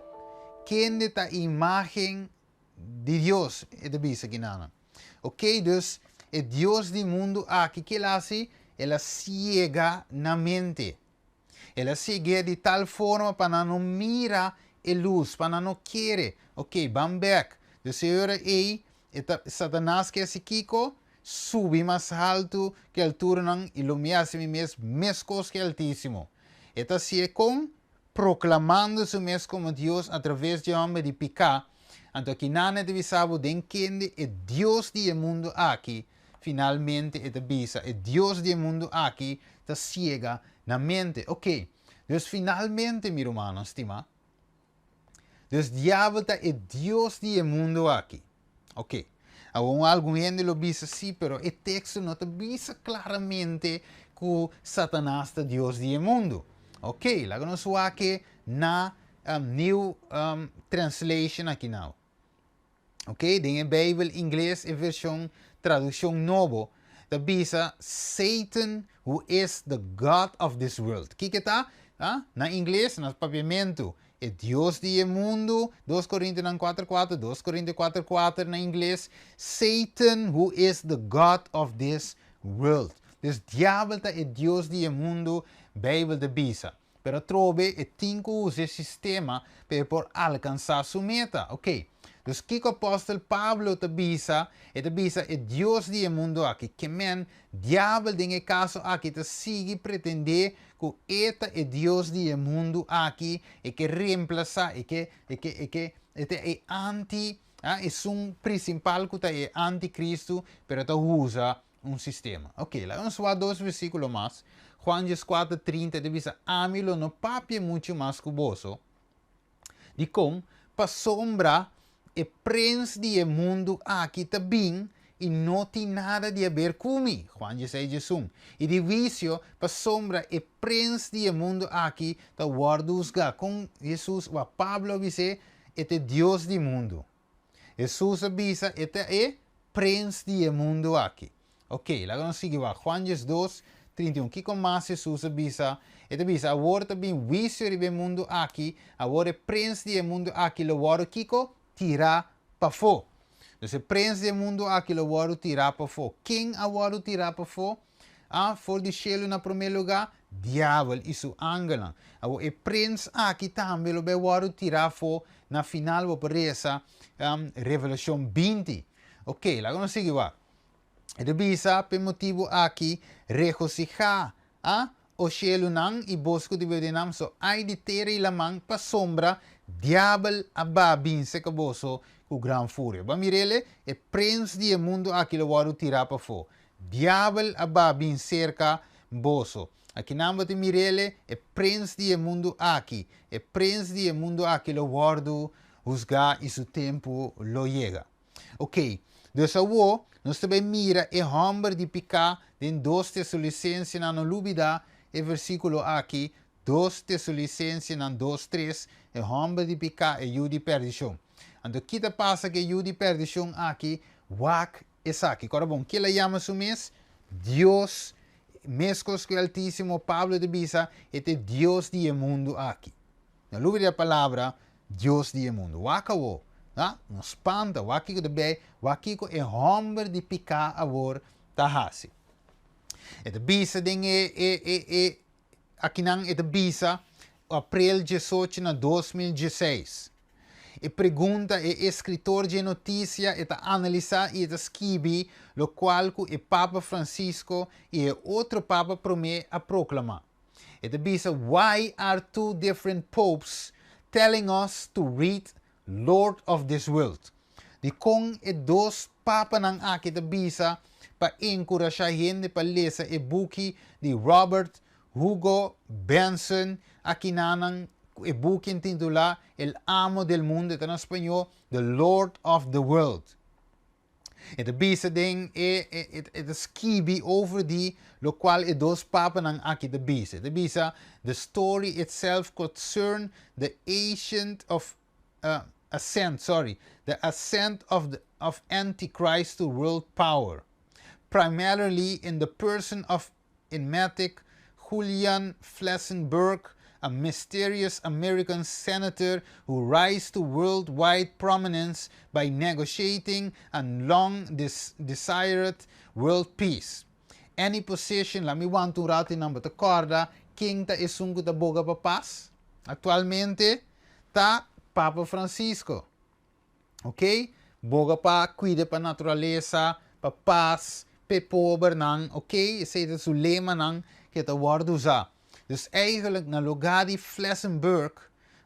[SPEAKER 1] kende ta imagen di Dios, e ta bisa kinanan. Ok, dus e Dios di mundu aki, ke el a hasi? El a siega nan mente. El a siguié di tal forma pa nan no mira e lus, pa nan no kere. Ok, ban bek. Dus e ora ei, e ta, Satanas ke hasi kiko? Subi mas haltu ku e alturanan i lo mi hasi mi mes meskos ku e Altísimo. E ta hasié kon? Proklamando su mes komo Dios atraves di e hòmber di piká. Anto akinan e ta bisa bo den kende e dios di e mundu aki Finalmente e ta bisa, e dios di e mundu aki ta siega nan mente. Ok, dus finalmente, mi rumannan stimá, dus diabel ta e dios di e mundu aki. Ok, awor algun hende lo bisa, sí, pero e teksto no ta bisa klaramente ku Satanas ta dios di e mundu. Ok, laga nos wak na New Translation aki nau. Ok, den e Bijbel ingles e version Traduccion Nobo ta bisa Satan who is the god of this world. Kiko ta? Ah, na ingles, na papiamentu, e dios di e mundu, 2 Korintionan 4 4, 2 Korintio 4 4 na ingles, Satan who is the god of this world. Dus diabel ta e dios di e mundu, Bijbel ta bisa. Pero atrobe e tin ku usa e sistema pa e por alkansá su meta. Oké, dus kiko apòstel Pablo ta bisa? E ta bisa e dios di e mundu aki, ke men, Diabel den e kaso aki ta sigui pretendé ku e ta e dios di e mundu aki, e ke remplasá, e ke, e ke, e ke, e ta e anti, ah, esun prinsipal ku ta e antikristu, pero ta usa un sistema. Ok, laga nos wak dos versíkulo mas. Juan dieskuater trinta ta bisa, Ami lo no papia muchu mas ku boso. Dikon? Pasobra e prens di e mundu aki ta bin i no tin nada di haber ku mi. Juan dieseis diesun. I di huisio, pasobra e prens di e mundu aki ta wòrdu husgá. Kon Hesus, wak Pablo a bis'é, e ta e dios di mundu. Hesus a bisa e ta e prens di e mundu aki. Ok, laga nos sigui wak. Juan 12, 31. Kiko mas Hesus a bisa? E ta bisa, Awor ta bin huisio riba e mundu aki, awor e prens di e mundu aki lo wòrdu kiko? Tirá pafó. Dus e prens di e mundu aki lo wòrdu tirá pafó. Ken a wòrdu tirá pafó? A For di shelu na promé lugá, Diabel i su angelnan. Awor e prens aki tambe lo bai wòrdu tirá afó na final. Bo por resa Revelashon 20. Ok, laga nos sigui wak. E ta bisa, P'e motibu aki, regosihá, a o shelunan i bos ku ta biba den nan, so ai di tera i laman, pasobra Diabel a ba binse ku boso ku gran furia. Bo a mir'el? E prens di e mundu aki lo wòrdu tirá pafó. Diabel a ba bin serka boso. Akinan bo ta mir'el, e prens di e mundu aki. E prens di e mundu aki lo wòrdu husgá i su tempu lo yega. Oké, dus awor nos ta bai mira e hòmber di piká den 2 Tesalonisensenan. No lubidá e versíkulo aki. 2 Tesalonicensenan 2, 3, e hòmber di piká, e yu di perdishon. Anto ki ta pasa ku e yu di perdishon aki? Wak esaki. Kòrda bon, kila yama su mes? Dios, meskos ku e Altísimo, Pablo ta bisa, e ta e Dios di e mundu aki. No lubida e palabra Dios di e mundu. Wak awor, ha? No spanta, wak kiko ta bei, wak kiko e hòmber di piká awor ta hasi. E ta bisa den e, e, e, e, akinan e ta bisa aprel 18 na 2016. E pregunta e eskritor dje notisia e ta analisá i e ta skibi lokual ku e Papa Francisco i e otro Papa promé a proklamá. E ta bisa, Why are two different popes telling us to read Lord of this World? Dikon e dos papanan aki ta bisa pa enkurashá hende pa lesa e buki di Robert Hugo Benson akinanan ku e buki intitulá El Amo del Mundo, e ta na spañó The Lord of the World? E ta bisa den e, e, e ta skibi over di lokual e dos papanan aki ta bisa. E ta bisa, The story itself concern the ancient of ascent, sorry, the ascent of the of Antichrist to world power, primarily in the person of enigmatic Julian Flessenberg, a mysterious American senator who rise to worldwide prominence by negotiating a long desired world peace. Any position, la mi wanta un rato i nan bo ta kòrda ken ta esun ku ta boga pa pas aktualmente ta Papa Francisco. Ok? Boga pa kuida pa naturalesa, pa pas, p'e pobernan, ok? Esei ta su lemanan ku e ta wòrdu usá. Dus eigenlijk na lugá di Flessenberg,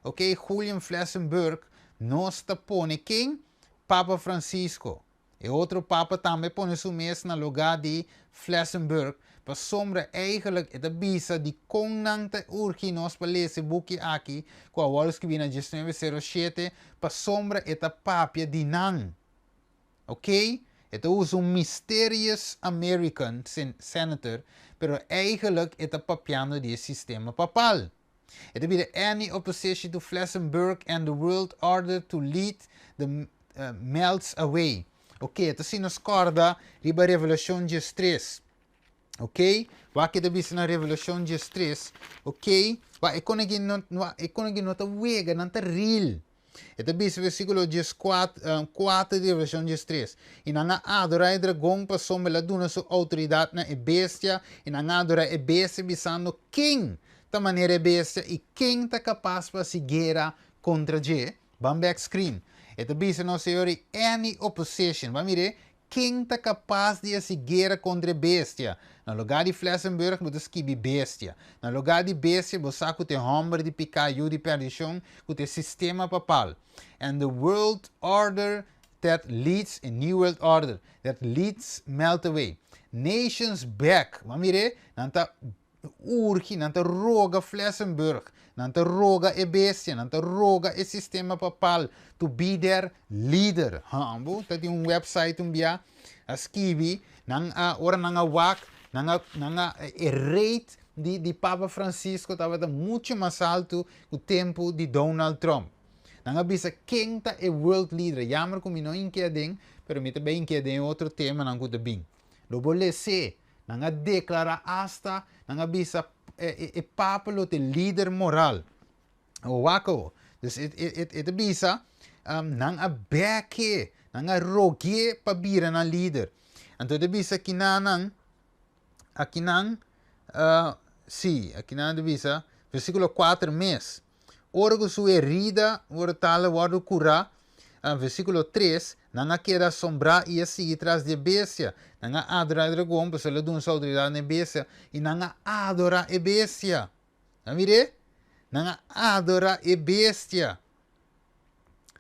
[SPEAKER 1] ok, Julian Flessenberg, nos ta pone ken? Papa Francisco. E otro papa tambe pone su mes na lugá di Flessenberg, pasobra eigenlijk e ta bisa dikon nan ta urgi nos pa lesa e buki aki ku a wòrdu skibí na 1907, pasobra e ta papia di nan. Ok? E ta usa un mysterious American senator, pero eigenlijk e ta papiando di e sistema papal. E ta bira any opposition to Flessenberg and the world order to lead the melts away. Ok, ta si nos kòrda riba Revelashon 13. Ok, wak e ta bisa na Revelashon 13. Ok, wak e kon aki no, e kon aki no ta wega, nan ta real. E ta bisa versíkulo 4 di Revelashon 13. I nan a adorá e dragon pasobra el a duna su outoridat na e bestia, i nan a adorá e bestia bisando, Ken ta manera e bestia i ken ta kapas pa hasi guera kontra dje? Ban bek screen. E ta bisa nos Señor i any opposition. Ban mira e, ken ta kapas di hasi guera kontra e bestia? Na lugá di Flessenberg bo ta skibi bestia. Na lugá di bestia bo sa ku ta e hòmber di piká, yu di perdishon, ku ta e sistema papal. And the world order that leads, a new world order, that leads melt away. Nations beg. Ban mira e, nan ta urgi, nan ta roga Flessenberg, nan ta roga e bestia, nan ta roga e sistema papal to be their leader. Hambo, ta tin un website un bia a skibi, nan a, ora nan a wak, nan a, nan a, e rate di, di Papa Francisco tabata mucho mas altu ku tempu di Donald Trump. Nan a bisa ken ta e world leader. Jammer ku mi no inke aden, pero mi ta bai inke aden e otro temanan ku ta bin. Lo bo les'é. Nan a deklará asta, nan a bisa e, e papa lo ta e lider moral. O wak awo. Dus e, e, e, e ta bisa, nan a bèk'é, nan a rog'é pa bira nan lider. Anto e ta bisa kinanan, akinan, sí, akinan ta bisa, versíkulo 4 mes. Ora ku su herida mortal a wòrdu kurá, versíkulo 3, nan a keda asombrá i a sigui tras di e bestia. Nan a adorá e dragon, pasobra el a duna su outoridat na e bestia, i nan a adorá e bestia. Nan mir'é? Nan a adorá e bestia.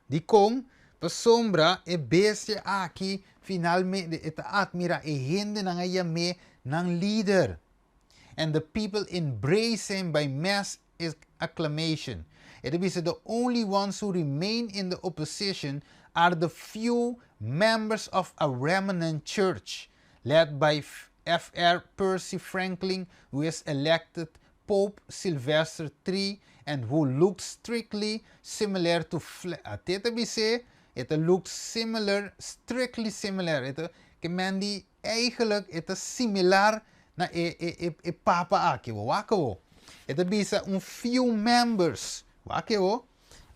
[SPEAKER 1] Dikon? Pasobra e bestia aki finalmente e ta atmirá e hendenan a yam'é nan lider. And the people embrace him by mass acclamation. E ta bisa the only ones who remain in the opposition are the few members of a remnant church led by Fr. Percy Franklin who is elected Pope Sylvester III and who looked strictly similar to At'e ta bis'é, e ta look similar, strictly similar. E ta ke men di eigenlijk e ta similar na e e e e papa aki. Bo wak awo. E ta bisa un few members, wak awo,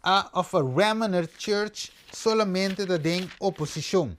[SPEAKER 1] a of a remnant church solamente ta den oposishon.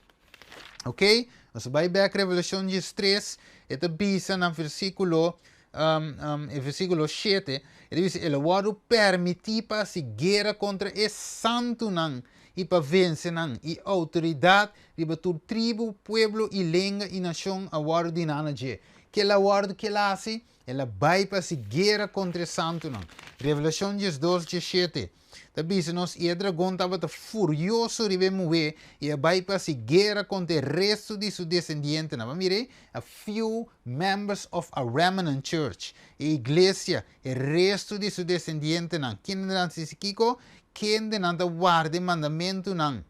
[SPEAKER 1] Ok? Nos bai bek Revelashon 13, e ta bisa na versíkulo e versíkulo 7, e ta bisa, El a wòrdu permití pa hasi guera kontra e santunan i pa vense nan, i outoridat riba tur tribu, pueblo i lenga i nashon a wòrdu diná na dje. Ke el a wòrdu ke el a hasi? El a bai pa hasi guera kontra e santunan. Revelashon 12, 17 ta bisa nos, I e dragon tabata furioso riba e muhé i a bai pa hasi guera kontra e restu di su desendientenan. Bo a mira ei? A few members of a remnant church, e iglesia, e restu di su desendientenan. Kendenan ta hasi kiko? Kendenan ta warda e mandamentunan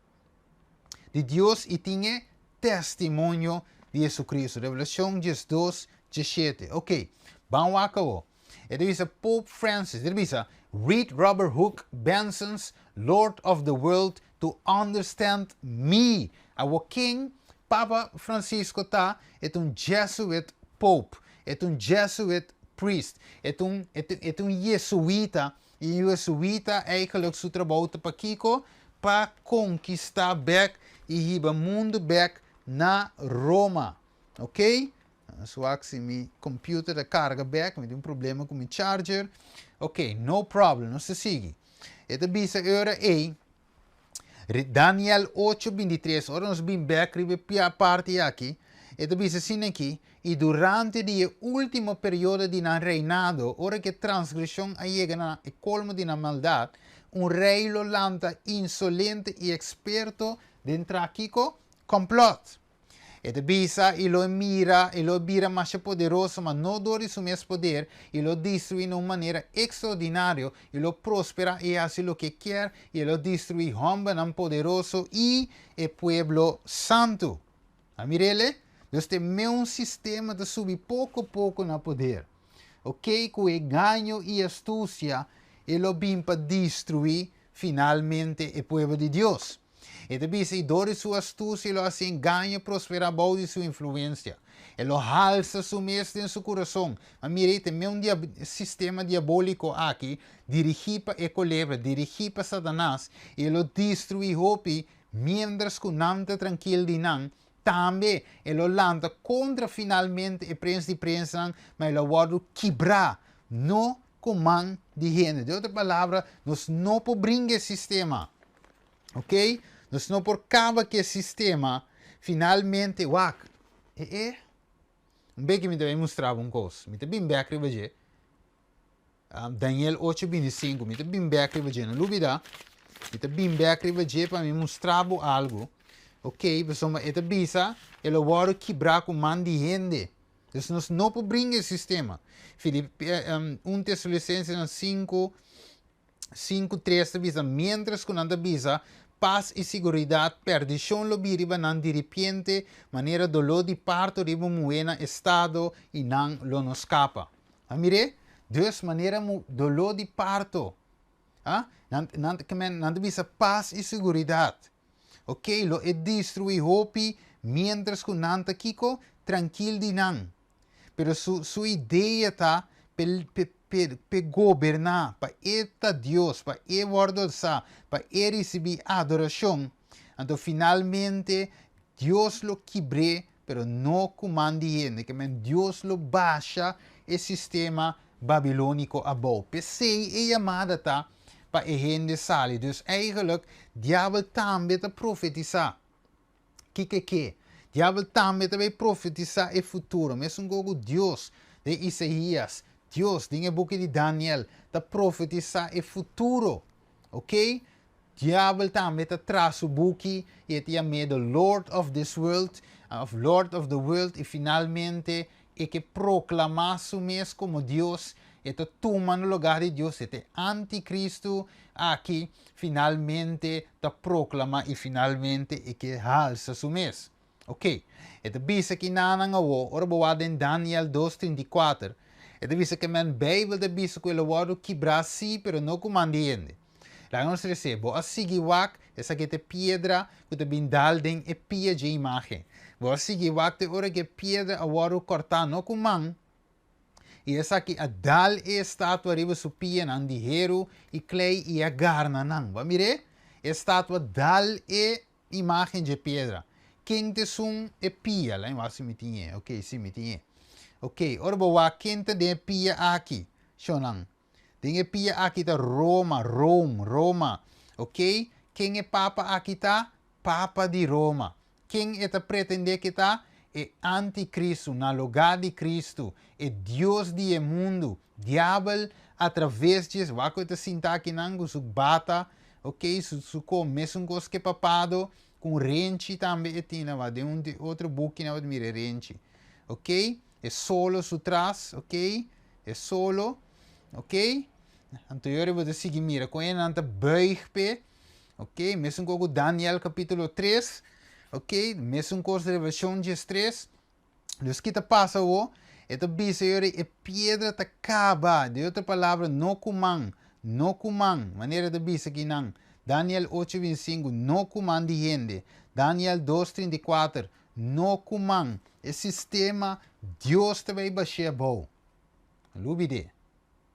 [SPEAKER 1] di Dios i tin e testimonio di Jesucristo. Revelacion 12, 17. Ok, ban wak awo. E ta bisa Pope Francis, e ta bisa, Read Robert Hugh Benson's Lord of the World to understand me. Awo ken Papa Francisco ta? E ta un Jesuit Pope, e ta un Jesuit priest, e ta un, e ta un Jesuita. I un Jesuita eigenlijk su trabou ta pakiko? Pa konkistá bèk i hiba mundu bèk na Roma. Ok? Nos wak si mi computer ta carga bek, mi tin un problema cu mi charger. Ok, no problem, nos ta sigui. E ta bisa e ora ei, Daniel 8:23, ora nos bin bek riba e parti aki, e ta bisa asina aki, I durante di e ultimo periodo di nan reinado, ora cu e transgresion a yega na e colmo di nan maldad, un rey lo lanta insolente i experto den tra kico? Complot. E ta bisa, I lo e mira, i lo e bira masha poderoso, ma no dor di su mes poder, i lo destruí na un manera ekstraordinario, i lo prosperá i hasi loke e kier, i e lo destruí hòmbernan poderoso i e pueblo santu. A mir'el? Dus te meun sistema ta subi poko poko na poder. Oké, ku e gaño i astusia e lo bin pa destruí finalmente e pueblo di Dios. E ta bisa, i dor di su astusia e lo hasi engaño prosperá bou di su influensia. E lo halsa su mes den su kurason. Ma mira, ei ta me un sistema diabóliko aki, dirigí pa e kolebra, dirigí pa Satanas, i e lo destruí hopi miéntras ku nan ta trankil di nan. Tambe e lo lanta kontra finalmente e prens di prensnan, ma e lo wòrdu kibrá, no ku man di hende. Den otro palabra, nos no por bringa e sistema. Ok, nos no por kaba ku e sistema. Finalmente, wak, e e un beki mi ta bai mustra bo un kos. Mi ta bin bek riba dje. Daniel 8:25, mi ta bin bek riba dje. No lubida, mi ta bin bek riba dje pa mi mustra bo algu. Ok, pasobra e ta bisa, e lo wòrdu kibrá ku man di hende. Dus nos no por bringa e sistema. Filip, 1 Tesalonicensenan 5, 5, 3 ta bisa, Miéntras ku nan ta bisa, Pas i siguridat, perdishon lo bin riba nan diripiente, manera doló di parto riba un muhé na estado, i nan lo no skapa. A mir'é? Dus, manera doló di parto. A? Nan, nan, nan ta bisa pas i siguridat. Ok, lo e destruí hopi miéntras ku nan ta kiko? Trankil di nan. Pero su, su idea ta p'e, p'e, p'e, p'e goberná, pa e ta Dios, pa e wòrdu alsá, pa e risibí adorashon. Anto finalmente Dios lo kibr'é, pero no ku man di hende. Ke men Dios lo basha e sistema babilóniko abou. P'esei e yamada ta pa e hende sali. Dus eigenlijk diabel tambe ta profetisá. Kiko e ke? Diabel tambe ta bay profetisá e futuro, mesun ku ku Dios den Isaías, Dios den e buki di Daniel ta profetisá e futuro. Ok? Diabel tambe ta traha su buki i e ta yam'é the Lord of this world, of Lord of the world, i finalmente e ke proklamá su mes komo Dios, e ta tuma na lugá di Dios, e ta e antikristu aki, finalmente ta proklamá i finalmente e ke halsa su mes. Ok, e ta bisa ki nanan awó, ora bo wak den Daniel 2:34, E ta bisa ke men Beibel ta bisa ku e lo wòrdu kibrá sí, pero no ku man di hende. Laga nos resé, Bo a sigui wak esaki ta e piedra ku ta bin dal den e pia dje imágen. Bo a sigui wak te ora ku e piedra a wòrdu kòrtá no ku man, i esaki a dal e estatua riba su pianan di heru i klei i a garna nan. Bo a mir'é? E estatua dal e imágen dje piedra. Ken ta esun e pia? Laga mi wak si mi tin e. Oké, si, mi tin e. Oké, ora bo wak ken ta den e pia aki, shonnan. Den e pia aki ta Roma, Rome, Roma. Oké, ken e papa aki ta? Papa di Roma. Ken e ta pretendé ke ta? E antikristu, na lugá di Kristu, e dios di e mundu, diabel, atraves dje, wak ku e ta sinta akinan ku su bata, oké, su su ko mesun kos ke papado, ku un renchi tambe e tin, wak den un otro buki nan bo ta mira e renchi, oké, e solo su tras, oké, e solo, oké, anto yori bo ta sigui mira kon e nan ta buig p'e. Ok, mesun kos ku Daniel kapítulo 3. Ok, mesun kos Revelashon 13. Dus ki ta pasa awo? E ta bisa yori e piedra ta kaba. De otro palabra, no ku man, no ku man. Manera e ta bisa kinan. Daniel 8:25, no ku man di hende. Daniel 2:34, no ku man. E sistema Dios ta bai bash'é abou. Lubid'é.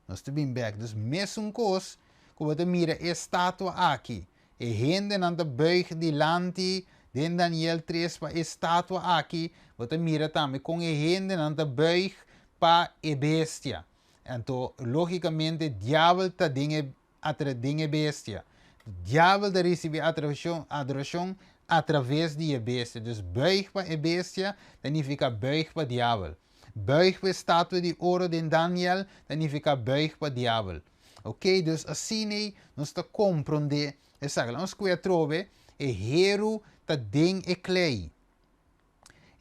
[SPEAKER 1] Nos ta bin bek. Dus mesun kos ku bo ta mira e statua aki. E hendenan ta buig dilanti den Daniel 3 pa e statua aki. Bo ta mira tambe kon e hendenan ta buig pa e bestia. Anto logikamente diabel ta den e atra den e bestia. Diabel ta risibi atrashon adorashon atraves di e bestia. Dus buig pa e bestia ta nifiká buig pa diabel. Buig pa e statua di oro den Daniel ta nifiká buig pa diabel. Ok, dus asin'ei nos ta komprondé esaki. Laga nos skucha atrobe, e heru ta den e klei.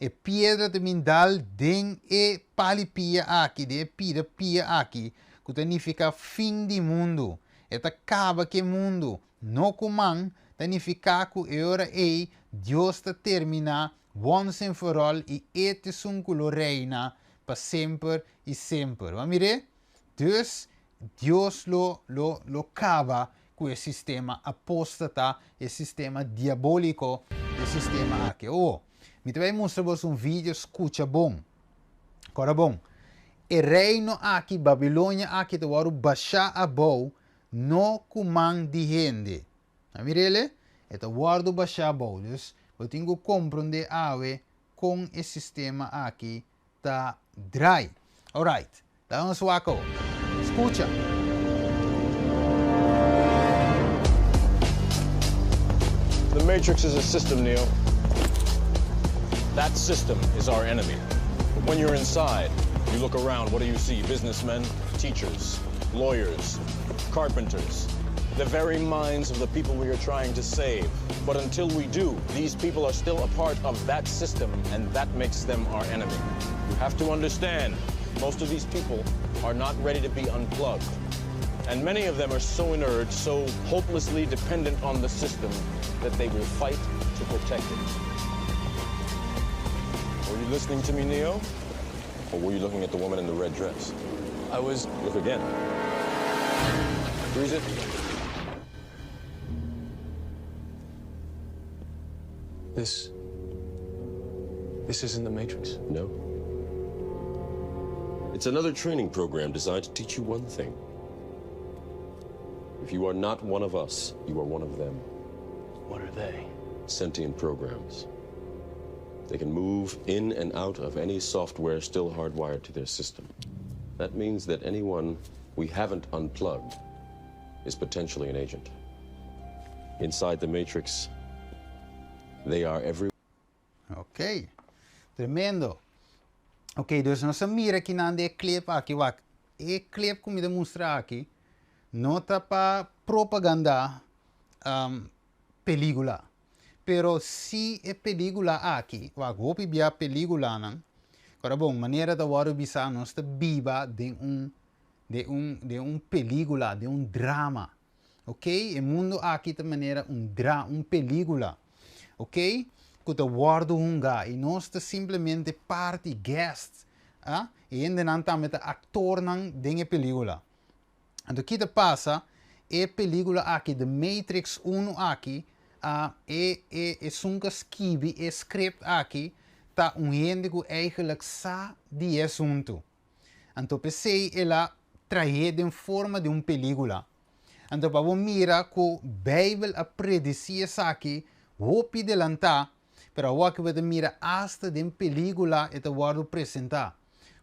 [SPEAKER 1] E piedra ta bin dal den e pali pia aki, den e pida pia aki, ku ta nifiká fin di mundu. E ta kaba ku e mundu. No ku man, ta nifiká ku e ora ei Dios ta terminá once and for all i e ta esun ku lo reina pa semper i semper. Bo a mir'é? Dus, Dios lo lo lo kaba ku e sistema apóstata, e sistema diabóliko, e sistema aki. Owo, mi ta bai mustra boso un video, skucha bon. Kòrda bon, e reino aki, Babilonia aki, ta wòrdu bashá abou no ku man di hende. A mir'el? E ta wòrdu bashá abou. Dus, bo tin ku komprondé awe kon e sistema aki ta draai. Alright, laga nos wak awo. Skucha!
[SPEAKER 2] The Matrix is a system, Neo. That system is our enemy. But when you're inside, you look around, what do you see? Businessmen, teachers, lawyers, carpenters, the very minds of the people we are trying to save. But until we do, these people are still a part of that system, and that makes them our enemy. You have to understand, most of these people are not ready to be unplugged. And many of them are so inert, so hopelessly dependent on the system, that they will fight to protect it. Were you listening to me, Neo? Or were you looking at the woman in the red dress? I was... Look again. Freeze it. This... This isn't the Matrix. No. It's another training program designed to teach you one thing. If you are not one of us, you are one of them. What are they? Sentient programs. They can move in and out of any software still hardwired to their system. That means that anyone we haven't unplugged is potentially an agent. Inside the Matrix, they are every...
[SPEAKER 1] Ok. Tremendo. Ok, dus nos a mira kinan de clip aki wak. E clip ku mi ta mustra aki no ta pa propaganda um, peligula. Pero si e peligula aki, wak hopi bia peligulanan, kora bon, manera ta wòrdu bisá nos ta biba den un den un den un peligula, den un drama. Ok, e mundu aki ta manera un dra, un peligula. Ok, ku ta wòrdu hungá i nos ta simplemente parti, guests. Ah, e hendenan tambe ta aktornan den e pelíkula. Anto kiko ta pasa, e pelíkula aki, The Matrix 1 aki, e esun ku a skibi e script aki, ta un hende ku eigenlijk sa di e asuntu. Anto p'esei el a trahe den forma di un pelíkula. Anto pa bo mira ku Beibel a predisí esaki hopi delantá, pero awor ku bo ta mira asta den pelíkula e ta wòrdu presentá.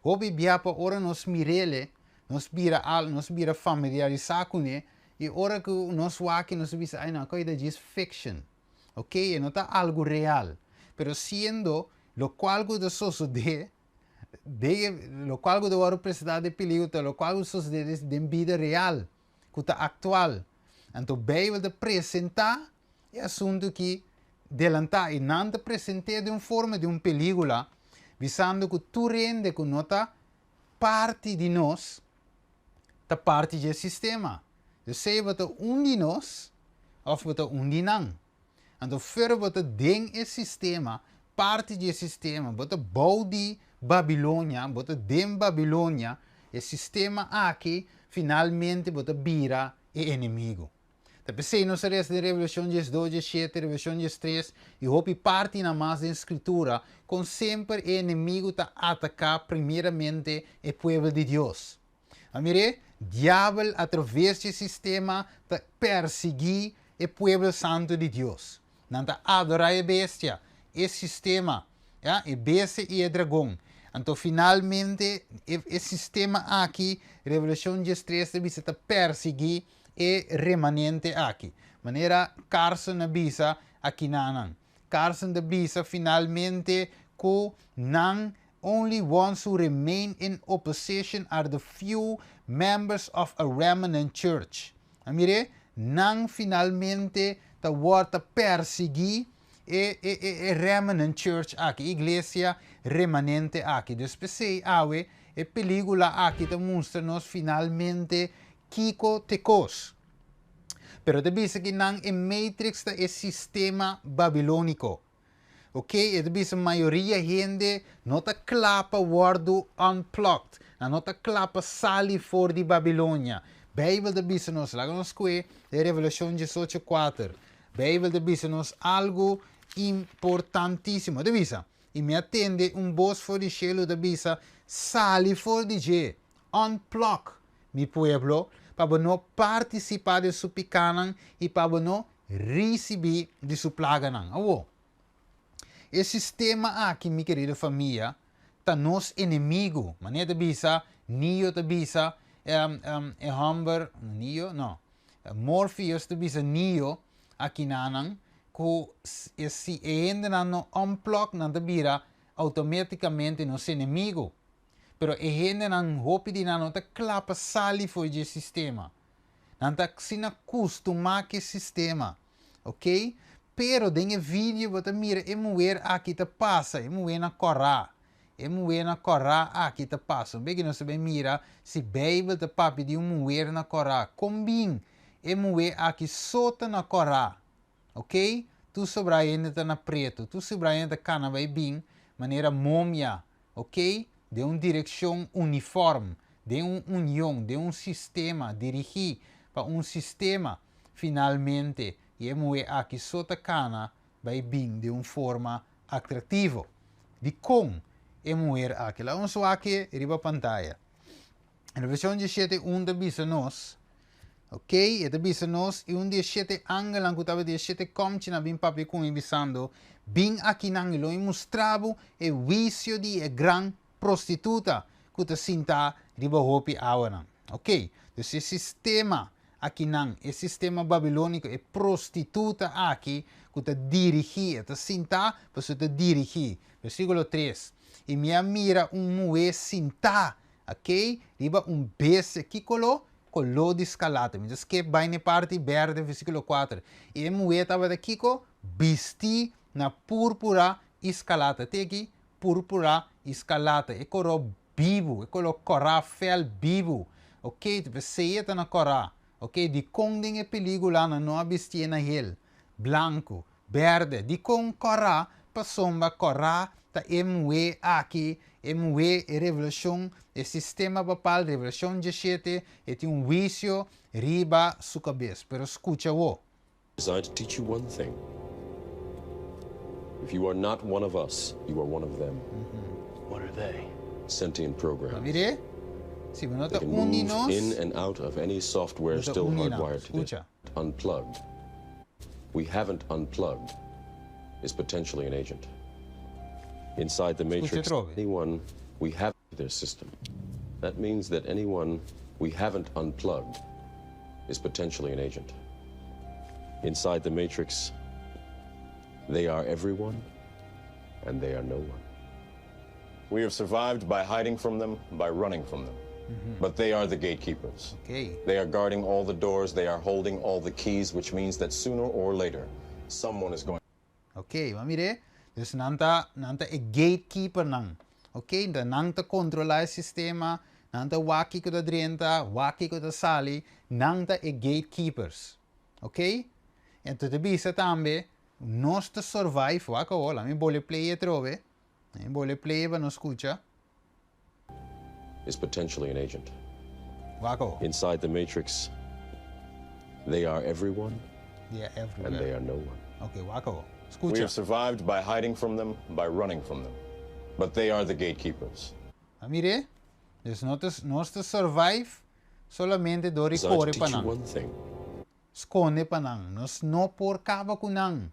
[SPEAKER 1] Hopi bia pa ora nos mir'ele, nos bira al, nos bira familiarisá kuné, i ora ku nos wak nos ta bisa, ai no, akò ta djis fiction. Ok, e no ta algu real. Pero siendo lokual ku ta sosodé, den lokual ku ta wòrdu presentá den pelíkula ta lokual ku ta sosodé den bida real, ku ta aktual. Anto Beibel ta presentá e asuntu ki delantá i nan ta present'é den un forma di un pelíkula, bisando ku tur hende ku no ta parti di nos ta parti dje sistema. Dus sea bo ta un di nos òf bo ta un di nan. Anto fer bo ta den e sistema, parti di e sistema, bo ta bou di Babilonia, bo ta den Babilonia, e sistema aki finalmente bo ta bira e enemigu. Ta p'esei nos a resa den Revelashon 12, 17, Revelashon 13 i hopi partinan mas den Skritura kon semper e enemigu ta ataká primeramente e pueblo di Dios. A mir'é, Diabel atraves di e sistema ta persiguí e pueblo santu di Dios. Nan ta adorá e bestia, e sistema, ya, e bestia i e dragon. Anto finalmente e e sistema aki, Revelashon 13 ta bisa, ta persiguí e remanente aki. Manera Carson a bisa akinanan. Carson ta bisa finalmente ku nan only ones who remain in opposition are the few members of a remnant church. A mir'é, nan finalmente ta wòrdu ta persiguí e e e e remnant church aki, e iglesia remanente aki. Dus p'esei awe e pelíkula aki ta mustra nos finalmente kiko t'e kos. Pero ta bisa ki nan e matrix ta e sistema babilóniko. Ok, e ta bisa mayoria hende no ta kla pa wòrdu unplugged, nan no ta kla pa sali for di Babilonia. Beibel ta bisa nos, laga nos kue den Revelashon 18, 4. Beibel ta bisa nos algu importantísimo. E ta bisa, I mi a tende un bos for di shelu ta bisa, Sali for di dje, unplug, mi pueblo, pa bo no partisipá den su pikánan i pa bo no risibí di su plaganan. Awor, e sistema aki, mi kerido famia, ta nos enemigu. Manera ta bisa, Neo ta bisa, e hòmber, Neo? No. Morpheus ta bisa Neo akinanan ku si e hendenan no unplug, nan ta bira outométikamente nos enemigu. Pero e hendenan, hopi di nan no ta kla pa sali for di e sistema. Nan ta asina kustumá ku e sistema. Ok? Pero den e video bo ta mira e muher aki ta pasa, e muher na kòrá. E muher na kòrá aki ta pasa. Un beki nos ta bai mira si Beibel ta papia di un muher na kòrá. Kon bin e muher aki so ta na kòrá? Ok? Tur sobrá hende ta na pretu. Tur sobrá hende ta kana bai bin manera momia. Ok? Den un direkshon uniform, den un union, den un sistema, dirigí pa un sistema, finalmente i e muhé aki so ta kana bai bin den un forma atraktivo. Dikon e muher aki? Laga nos wak e riba pantaya. Revelashon 17, un ta bisa nos, ok, e ta bisa nos, i un di e shete angelnan ku tabatin e shete kòmchinan a bin papia ku mi, bisando, Bin akinan, i lo mi mustra bo e huisio di e gran prostituta ku ta sintá riba hopi awanan. Ok, dus e sistema akinan, e sistema babilóniko, e prostituta aki ku ta dirigí, e ta sintá, pasobra e ta dirigí. Versíkulo 3, I mi a mira un muhé sintá Akey riba un bestia ki koló? Koló di skalata. Mi ta skip bai na e parti berde, versíkulo 4. I e muhé tabata kiko? Bistí na púrpura i skalata. Te aki, púrpura i skalata. E koló bibu, e koló kòrá, fèl bibu. Okey, ta p'esei e ta na kòrá. Okey, dikon den e pelíkula nan no a bistié na hel, blanku, berde? Dikon kòrá? Pasobra kòrá ta e muhé aki, e muhé, e revelashon, e sistema papal, Revelashon 17, e tin un huisio riba su kabes. Pero skucha awor.
[SPEAKER 2] Designed to teach you one thing. If you are not one of us, you are one of them.
[SPEAKER 3] What are they?
[SPEAKER 2] Sentient programs.
[SPEAKER 1] Mir'é? Si bo no
[SPEAKER 2] They
[SPEAKER 1] ta
[SPEAKER 2] can
[SPEAKER 1] un di
[SPEAKER 2] move
[SPEAKER 1] nos,
[SPEAKER 2] in and out of any software
[SPEAKER 1] bo ta
[SPEAKER 2] still
[SPEAKER 1] un di nan.
[SPEAKER 2] hardwired to this.
[SPEAKER 1] Skucha.
[SPEAKER 2] Unplugged. We haven't unplugged is potentially an agent. Inside the
[SPEAKER 1] Skucha
[SPEAKER 2] matrix,
[SPEAKER 1] atrobe.
[SPEAKER 2] anyone we have their system. That means that anyone we haven't unplugged is potentially an agent. Inside the matrix, they are everyone and they are no one. We have survived by hiding from them, by running from them. But they are the gatekeepers.
[SPEAKER 1] Ok.
[SPEAKER 2] They are guarding all the doors, they are holding all the keys, which means that sooner or later, someone is going
[SPEAKER 1] Ok, bo mir'é? Dus nan ta, nan ta e gatekeepernan. Ok, ta nan ta kontrolá e sistema, nan ta wak kiko ta drenta, wak kiko ta sali, nan ta e gatekeepers. Ok? Enton ta bisa tambe, nos ta survive, wak awor, laat mi bole play atrobe, mi bole play pa nos skucha.
[SPEAKER 2] Is potentially an agent.
[SPEAKER 1] Wak awor.
[SPEAKER 2] Inside the matrix, they are everyone
[SPEAKER 1] They are everywhere.
[SPEAKER 2] and they are no one.
[SPEAKER 1] Ok, wak awor.
[SPEAKER 2] We
[SPEAKER 1] Skucha.
[SPEAKER 2] have survived by hiding from them, by running from them. But they are the gatekeepers.
[SPEAKER 1] A mir'é? Dus no ta, nos ta survive solamente dor di
[SPEAKER 2] Designed to
[SPEAKER 1] kore pa
[SPEAKER 2] teach you
[SPEAKER 1] nan.
[SPEAKER 2] one thing.
[SPEAKER 1] Skonde pa nan. Nos no por kaba ku nan.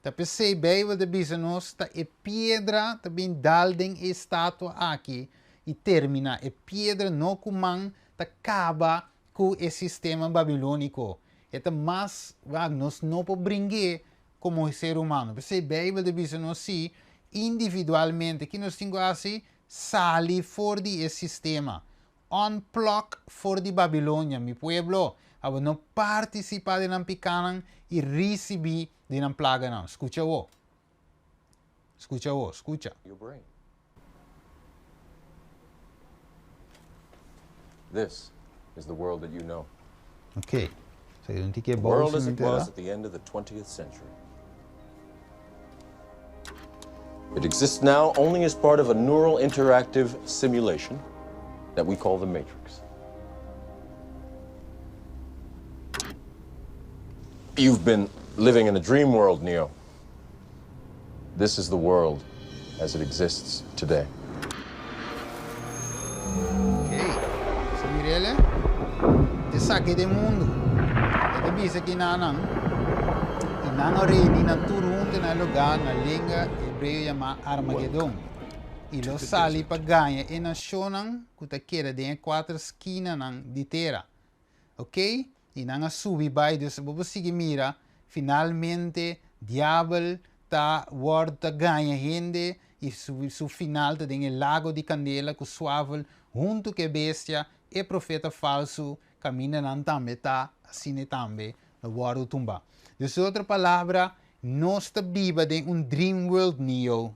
[SPEAKER 1] Ta p'esei Beibel ta bisa nos ta e piedra ta bin dal den e estatua aki i terminá. E piedra no ku man ta kaba ku e sistema babilóniko. E ta mas, wak, nos no por bring'é komo ser humano. P'esei Beibel ta bisa nos si individualmente ki nos tin ku hasi? Sali for di e sistema. Unplug for di Babilonia, mi pueblo, abo no partisipá den nan pikánan i risibí den nan plaganan. Skucha awor. Skucha awor, skucha.
[SPEAKER 2] Your brain. This is the world that you know.
[SPEAKER 1] Ok. So, un tiki
[SPEAKER 2] The world as
[SPEAKER 1] bou
[SPEAKER 2] it was at the end of the 20th century. It exists now only as part of a neural interactive simulation that we call the Matrix. You've been living in a dream world, Neo. This is the world as it exists today.
[SPEAKER 1] Ok. So mirele. Te saki den mundu. E ta bisa ki nanan. I nan a reuni nan tur huntu na e lugá na lenga hebreo yamá Armagedon. I lo sali pa gaña e nashonnan ku ta keda den e kuater skinanan di tera. Ok, i nan a subi bai, dus bo por sigui mira, finalmente diabel ta wòrdu ta gaña hende i su su final ta den e lago di kandela ku suavel huntu ku e bestia, e profeta falsu, kaminda nan tambe ta, asina tambe lo wòrdu tumbá. Dus ku otro palabra, nos ta biba den un dream world, Neo.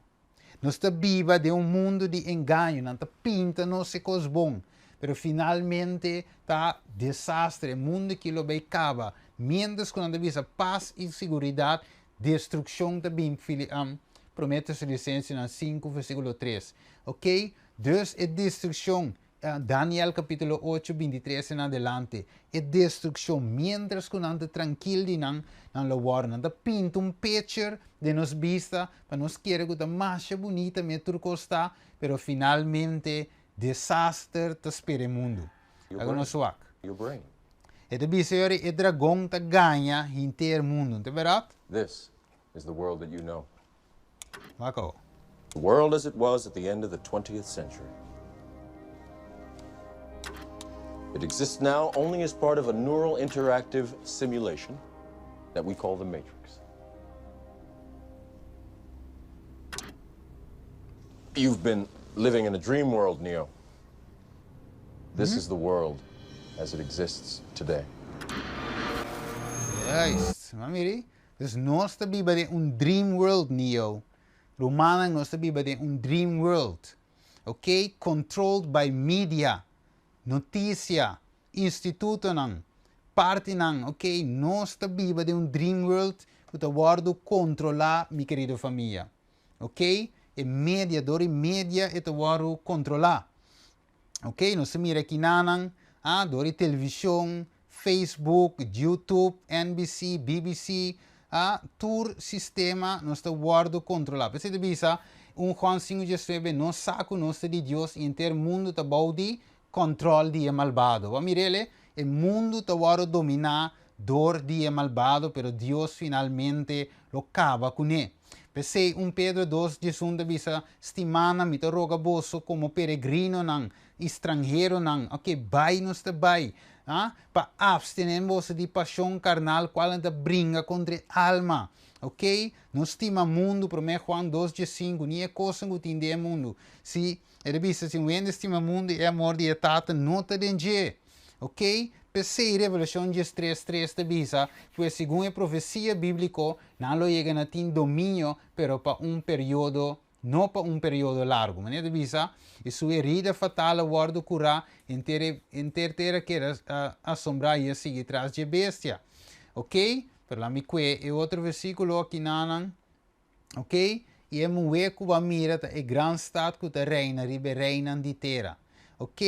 [SPEAKER 1] Nos ta biba den un mundu di engaño, nan ta pinta nos e kos bon, pero finalmente ta desastre, e mundu aki lo bay kaba, mientras ku nan ta bisa pas i siguridat, destrukshon ta bin, Prome Tesalonicensenan 5 versikulo 3, ok, dus e destrukshon Daniel capítulo 8, 23 en adelante, e destruccion, mientras cu nan ta trankil di nan, nan lo worde. Nan ta pinta un picture den nos bista pa nos kere cu ta masha bunita me tur cos ta, pero finalmente desaster ta spera e mundu. Laga nos wak. E ta bisa yori e dragon ta gaña henter mundu, no ta berdad?
[SPEAKER 2] This is the world that you know.
[SPEAKER 1] Wak awo.
[SPEAKER 2] The world as it was at the end of the 20th century. It exists now only as part of a neural interactive simulation that we call the Matrix. You've been living in a dream world, Neo. This is the world as it exists today.
[SPEAKER 1] Juist. Ma miri, dus nos ta biba den un dream world, Neo. Rumannan, nos ta biba den un dream world. Ok, controlled by media, noticia, institutonan, partinan, ok, nos ta biba den un dream world ku ta wòrdu kontrolá, mi kerido famia. Ok? E media, dor di media e ta wòrdu kontrolá. Ok, nos ta mira kinanan, ah, dor di televishon, Facebook, YouTube, NBC, BBC, ah, tur sistema nos ta wòrdu kontrolá. P'esei ta bisa, 1 Juan 5:19, nos sa ku nos ta di Dios i henter mundu ta bou di kòntròl di e malbado. Bo a mir'el? E mundu ta wòrdu dominá dor di e malbado, pero Dios finalmente lo kaba kuné. P'esei, 1 Pedro 2:11 ta bisa, Stimánan, mi ta roga boso komo peregrinonan i stranheronan, oke, bai nos ta bai, a, pa apstené boso di pashon karnal kualnan ta bringa kontra e alma. Oke, no stima mundu, Promé Juan 2:15, ni e kosnan ku tin den e mundu. Si, e ta bisa, si un hende stima mundu, e amor di e Tata no ta den dje. Ok, p'esei Revelashon 13:3 ta bisa, Pues segun e profesia bíbliko, nan lo yega na tin dominio, pero pa un periodo, no pa un periodo largu. Manera ta bisa, I su herida fatal a wòrdu kurá, henter e henter tera keda asombrá i a sigui tras dje bestia. Ok, pero laat mi kue e otro versíkulo akinanan. Ok, i e muhé ku bo a mira ta e gran stat ku ta reina riba e reinan di tera. Ok,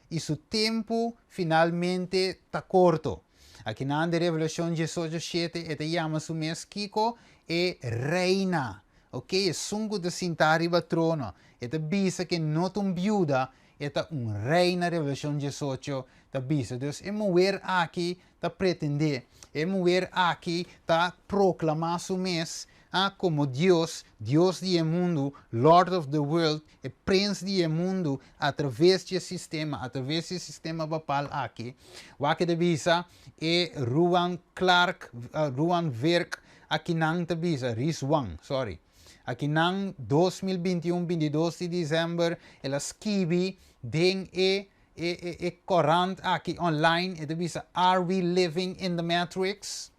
[SPEAKER 1] i su tempu finalmente ta korto. Akinan den Revelashon 18:7 e ta yama su mes kiko? E reina. Ok, esun ku ta sintá riba trono. E ta bisa ku e no ta un biuda, e ta un reina Revelashon 18 ta bisa. Dus e muher aki ta pretendé. E muher aki ta proklamá su mes a komo Dios, Dios di e mundu, Lord of the world, e prens di e mundu, atraves di e sistema, atraves di e sistema papal aki. Wak e ta bisa e Ruwan Clark, Ruwan Virk akinan ta bisa, Rizwan, sorry. Akinan 2021, 22 di desèmber, el a skibi den e E e e korant aki online e ta bisa Are we living in the matrix?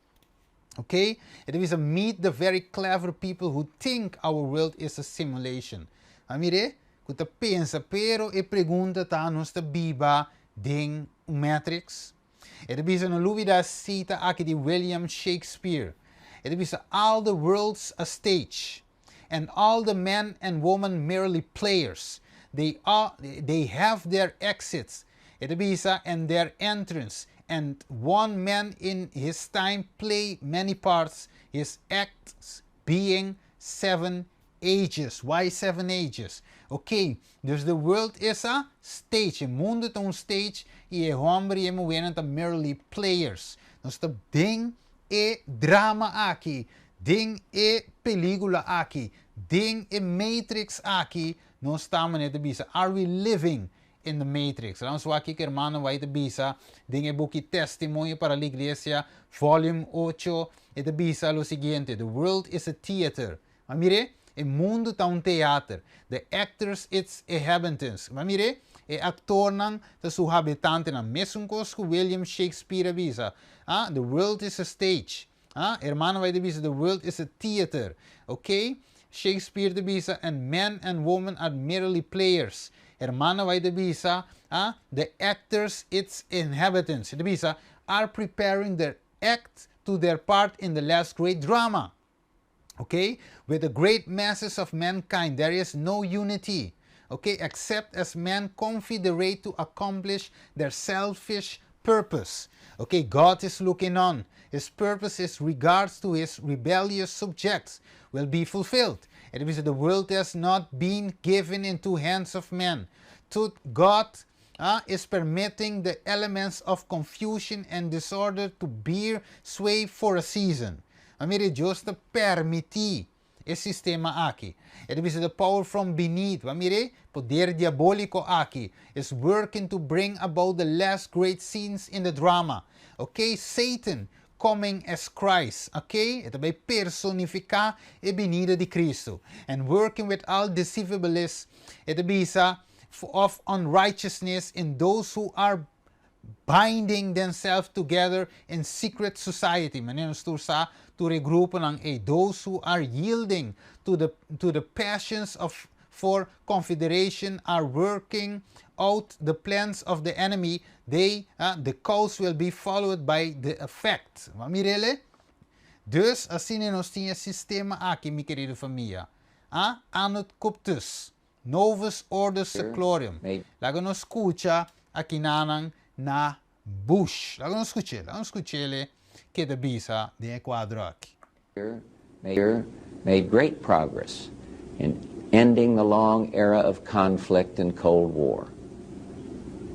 [SPEAKER 1] Ok, e ta bisa Meet the very clever people who think our world is a simulation. A mir'é ku ta pensa pero e pregunta ta nos ta biba den un matrix? E ta bisa no lubida sita aki di William Shakespeare. E ta bisa All the world's a stage. And all the men and women merely players. They are, they have their exits, e ta bisa, and their entrance, and one man in his time play many parts, his acts being seven ages. Why seven ages? Ok, dus the world is a stage, e mundo ta un stage y e homber y e muhernan ta merely players. Nos ta den e drama aki, den e película aki, den e matrix aki, nos ta manera ta bisa, are we living in the matrix? Laat ons wak kiko hermano White ta bisa den e buki Testimonio para la Iglesia, volume 8, e ta bisa lo siguiente, The world is a theater. Ma mire, e mundu ta un teater. The actors its inhabitants. Ma mire, e aktornan ta su habitantenan. Mesun kos ku William Shakespeare a bisa, ah, the world is a stage. Ah, hermano White ta bisa, the world is a theater. Ok? Shakespeare ta bisa, and men and women are merely players. Hermano White ta bisa, ah, the actors its inhabitants. E ta bisa, are preparing their act to their part in the last great drama. Okay? With the great masses of mankind, there is no unity. Okay? Except as men confederate to accomplish their selfish purpose. Okay? God is looking on. His purpose is regards to his rebellious subjects will be fulfilled. It means the world has not been given into hands of men. To God is permitting the elements of confusion and disorder to bear sway for a season. Ma mira, Dios ta permití e sistema aki. E ta bisa the power from beneath. Ma mira, poder diabóliko aki is working to bring about the last great scenes in the drama. Ok, Satan coming as Christ. Ok, e ta bai personifiká e binida di Cristo. And working with all deceivableness. E ta bisa of unrighteousness in those who are binding themselves together in secret society. Manera nos tur sa, tur e gruponan ei, those who are yielding to the passions of for confederation are working out the plans of the enemy. The cause will be followed by the effect. Ma mir'é? Dus asina nos tin e sistema aki, mi kerido famia. Ah, Annuit Coeptis. Novus Ordo Seclorum. Laga nos skucha akinanan na Bush. Laga nos skucha, laga nos skucha kiko e ta bisa den e kuadro aki.
[SPEAKER 4] Made great progress in ending the long era of conflict and Cold War.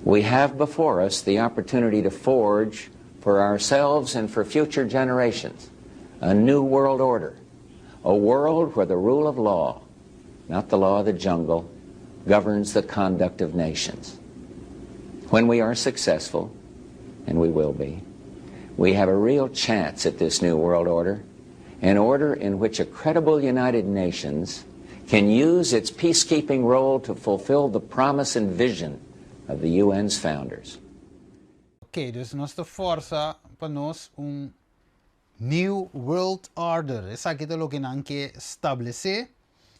[SPEAKER 4] We have before us the opportunity to forge for ourselves and for future generations a new world order, a world where the rule of law, not the law of the jungle, governs the conduct of nations. When we are successful, and we will be, we have a real chance at this new world order, an order in which a credible United Nations can use its peacekeeping role to fulfill the promise and vision of the UN's founders.
[SPEAKER 1] Ok, dus nos ta forsa pa nos un New World Order. Esaki ta loke nan ke establesé.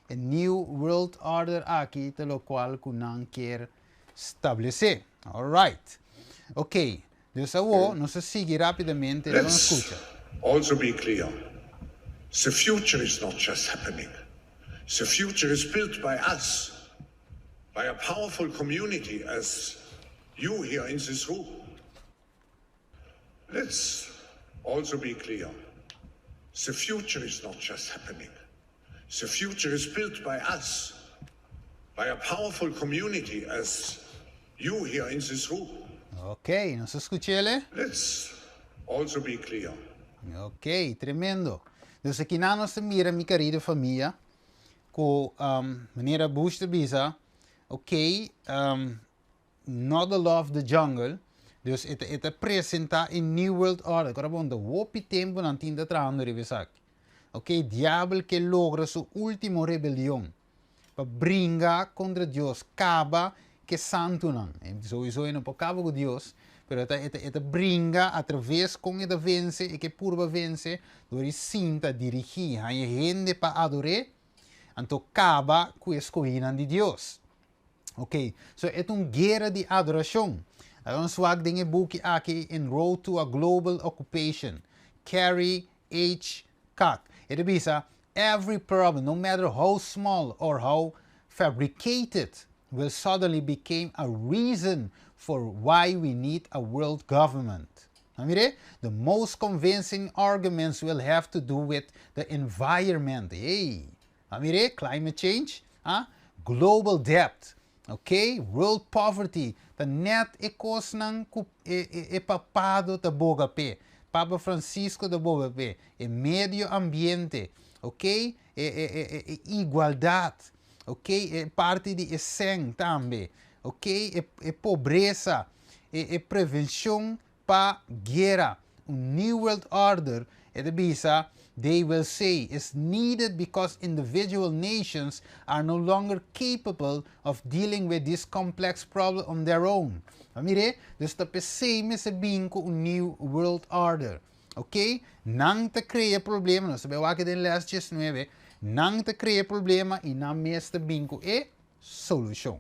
[SPEAKER 1] E New World Order aki ta loke ku nan ke establesé. Alright. Ok. Dus awor, nos ta sigui rápidamente, ban
[SPEAKER 5] Let's
[SPEAKER 1] skucha.
[SPEAKER 5] Also be clear. The future is not just happening. The future is built by us, by a powerful community as you here in this room. Let's also be clear. The future is not just happening. The future is built by us, by a powerful community as you here in this room.
[SPEAKER 1] Ok, nos a skucha?
[SPEAKER 5] Let's also be clear.
[SPEAKER 1] Ok, tremendo. Dus aki nos ta mira, mi kerido famia, ku manera Bush ta bisa, ok, not the law of the jungle, dus e ta presentá e New World Order. Awor, bon, hopi tempu nan tin trahando riba esaki. Ok, diabel ke logra su último rebelion pa bringa kontra Dios, kaba ku santunan. Sowieso no por kaba ku Dios, pero e ta bringa atraves ku e ta vense i ke purba vense, dor sinta dirigí hende pa ador'é, anto kaba ku e skohínan di Dios. Ok, so e ta un guera di adorashon. Nos ta wak den e buki aki En Road to a Global Occupation. Carey H. Cox. E ta bisa, "Every problem, no matter how small or how fabricated, will suddenly become a reason for why we need a world government." Mira, "The most convincing arguments will have to do with the environment." Hey, mira, climate change, huh? Global debt, ok? World poverty, ta net e kosnan ku e papado ta boga p'e. Papa Francisco ta boga p'e. E medio ambiente, ok? E igualdat, ok? E parti di esen tambe, ok? E pobresa, e prevenshon pa guera. Un New World Order, e ta bisa, they will say, is needed because individual nations are no longer capable of dealing with this complex problem on their own. Mira, dus ta p'esei mester bin ku un New World Order. Ok? Nan ta krea problema, nos a wak den les 19, nan ta krea problema i nan mes ta bin ku e solushon.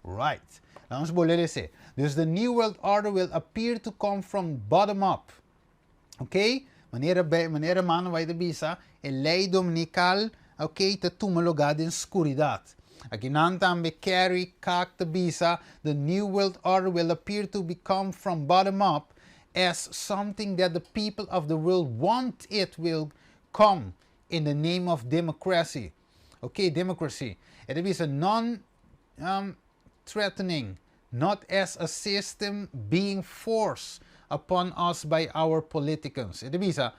[SPEAKER 1] Right. Ban bolbe lesa. Dus the New World Order will appear to come from bottom up. Ok? Manera mano bai bisa, e lei dominikal, ok, ta tuma lugá den skuridat. Aki nan tambe Carey Cox ta bisa, the New World Order will appear to become from bottom up as something that the people of the world want. It will come in the name of democracy. Ok, democracy. It is a non threatening, not as a system being forced upon us by our politicians. It is a,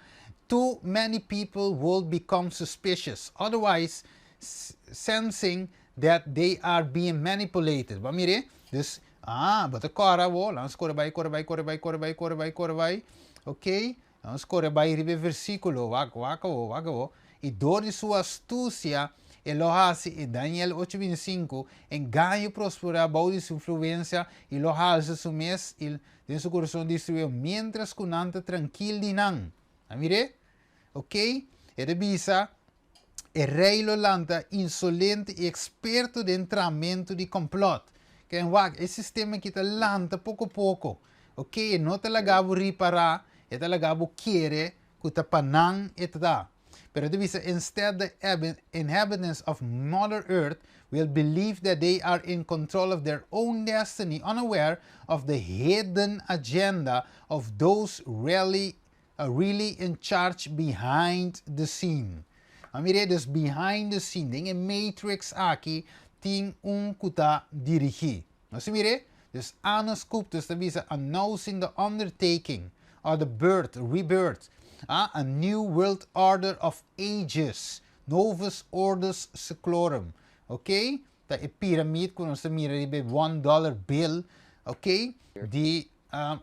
[SPEAKER 1] too many people will become suspicious, otherwise sensing that they are being manipulated. But mira, dus, ah, but kore wo, ban kore bai, kore bai, kore bai, kore bai, kore bai, kore bai. Ok? Ban kore bai riba versíkulo, wak, wak, wak, wak. I dor di su astusia, e lo hasi, e Daniel 8:25, engaño prosperá bou di su influensia, i lo halsa su mes, i den su kurason destruí, mientras ku nan ta trankil di nan. Mira? Ok? E ta bisa, e rei lo lanta insolente i eksperto den tramamentu di kòmplòt. Ke wak, e sistema ku ta lanta poko poko. Ok? No ta laga bo ripará, e ta laga bo kere ku ta pa nan e ta. Pero ta bisa, instead, the inhabitants of Mother Earth will believe that they are in control of their own destiny, unaware of the hidden agenda of those really in charge behind the scene. A mira, dus behind the scene, den e Matrix aki, tin un ku ta dirigí. Nos mira, dus Anna Scoop, dus ta bisa announcing the undertaking or the birth, rebirth, a new world order of ages, Novus Ordo Seclorum, ok? Ta e piramide ku nos ta mira e $1 bill, ok? Di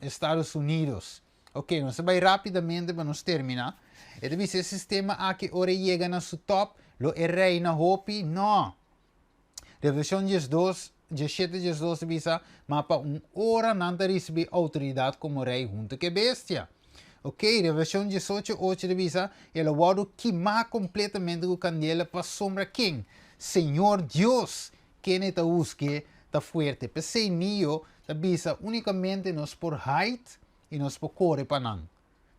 [SPEAKER 1] Estados Unidos. Ok, nos ta bai rápidamente pa nos terminá. E e sistema aki ora yega na su top, lo e reina hopi? No. Revelashon 12, 17, 12 bisa, ma pa un ora nan ta risibí outoridat komo rei huntu ku bestia. Ok, Revelashon 18, 8 bisa, el a wòrdu kimá kompletamente ku kandela pasombra ken? Señor Dios, ken ta husga, ta fuerte. P'esei Neo, ta bisa, únikamente nos por hide i nos por kore pa nan.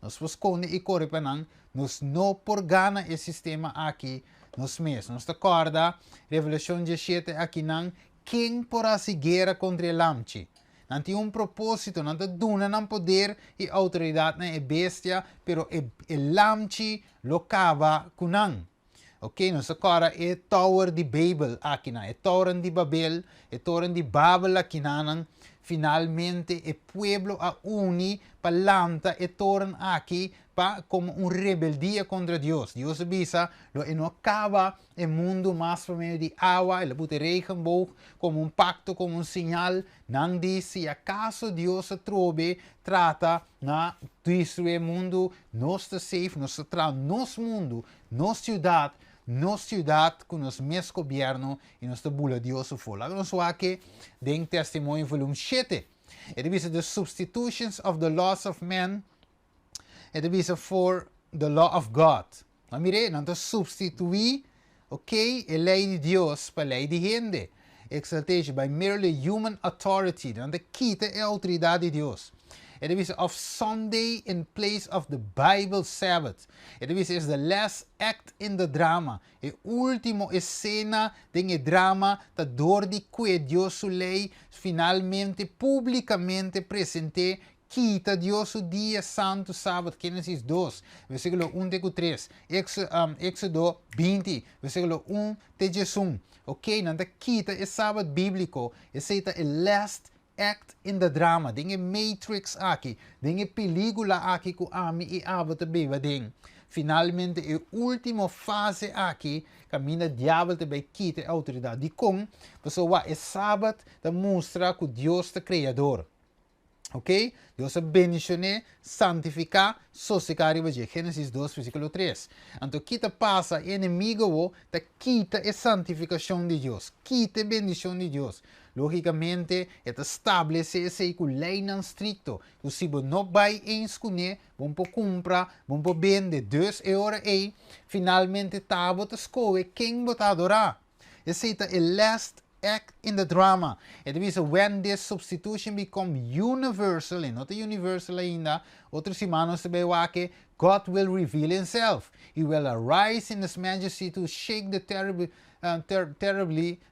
[SPEAKER 1] Nos por skonde i kore pa nan, nos no por gana e sistema aki, nos mes. Nos ta kòrda, Revelashon 17 aki nan, ken por hasi guera kontra e lamchi? Nan tin un propósito, nan ta duna nan poder i outoridat na e bestia, pero e lamchi lo kaba ku nan. Ok, nos awor e Tower di Babel aki nan, e Toren di Babel, e Toren di Babel aki nan, finalmente e pueblo a uni pa lanta e toren aki pa komo un rebeldia kontra Dios. Dios a bisa, lo e no kaba e mundu mas pa medio di awa, el a pone regenboog komo un pakto, komo un señal. Nan di, si akaso Dios atrobe trata na destruí mundu, nos ta safe, nos ta traha nos mundu, nos siudat ku nos mes gobièrnu i nos ta bula Dios afó. Laga nos wak den Testimonio volumen 7. E ta bisa the substitutions of the laws of men, e ta bisa for the law of God. Ma mira, nan ta supstituí, ok, e lei di Dios pa lei di hende. Exaltation by merely human authority. Nan ta kita e outoridat di Dios. E ta bisa of Sunday in place of the Bible Sabbath. E ta bisa is the last act in the drama. E último esena den e drama ta dor di ku Dios su lei finalmente públikamente present'é, kita Dios su dia santu sabat, Génesis 2, versíkulo 1 te 3, Éxodo 20, versíkulo 1 te 1. Ok, nan ta kita e sabat bíbliko, esei ta e last act in the drama, den e Matrix aki, den e pelíkula aki ku ami i abo ta biba den. Finalmente, e último fase aki, kaminda diabel ta bai kita e outoridat. Di kon, pasobra e sabat ta mustra ku Dios ta kreador. Ok? Dios a bendishon'é, santifiká, sosegá riba dje. Génesis 2, versíkulo 3. Anto, kiko ta pasa, enemigu ta kita e santifikashon di Dios, kita e bendishon di Dios. Lógikamente, e ta establesé esei ku lei estrikto. Si bo no bai eens kuné, bo n' por kumpra, bo n' por bende. Dus e ora ei, finalmente ta bo ta skohe ken bo ta adorá. Esei ta e last act in the drama. E ta bisa when this substitution become universal, e no ta universal ainda, otro siman nos ta bai wak, God will reveal himself. He will arise in his majesty to shake the terribly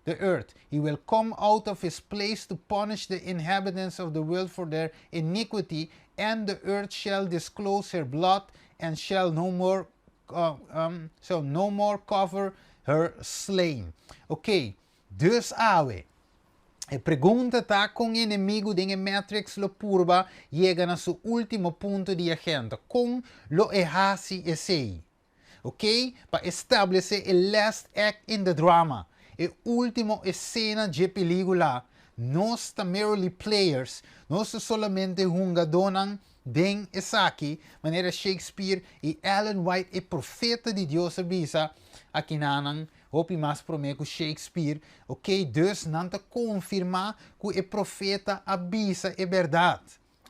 [SPEAKER 1] the earth. He will come out of his place to punish the inhabitants of the world for their iniquity, and the earth shall disclose her blood and shall no more so no more cover her slain. Ok, dus awe. E pregunta ta kon enemigu den Matrix lo purba yega na su último punto di agenda. Kon lo e hasi esei. Ok? Pa establesé e last act in the drama. E último esena di pelíkula. Nos ta merely players. Nos ta solamente hungadónan den esaki, manera Shakespeare i Ellen White, e profeta di Dios, a bisa aki nan hopi mas promé ku Shakespeare, ok? Dus nan ta konfirmá ku e profeta a bisa e berdat.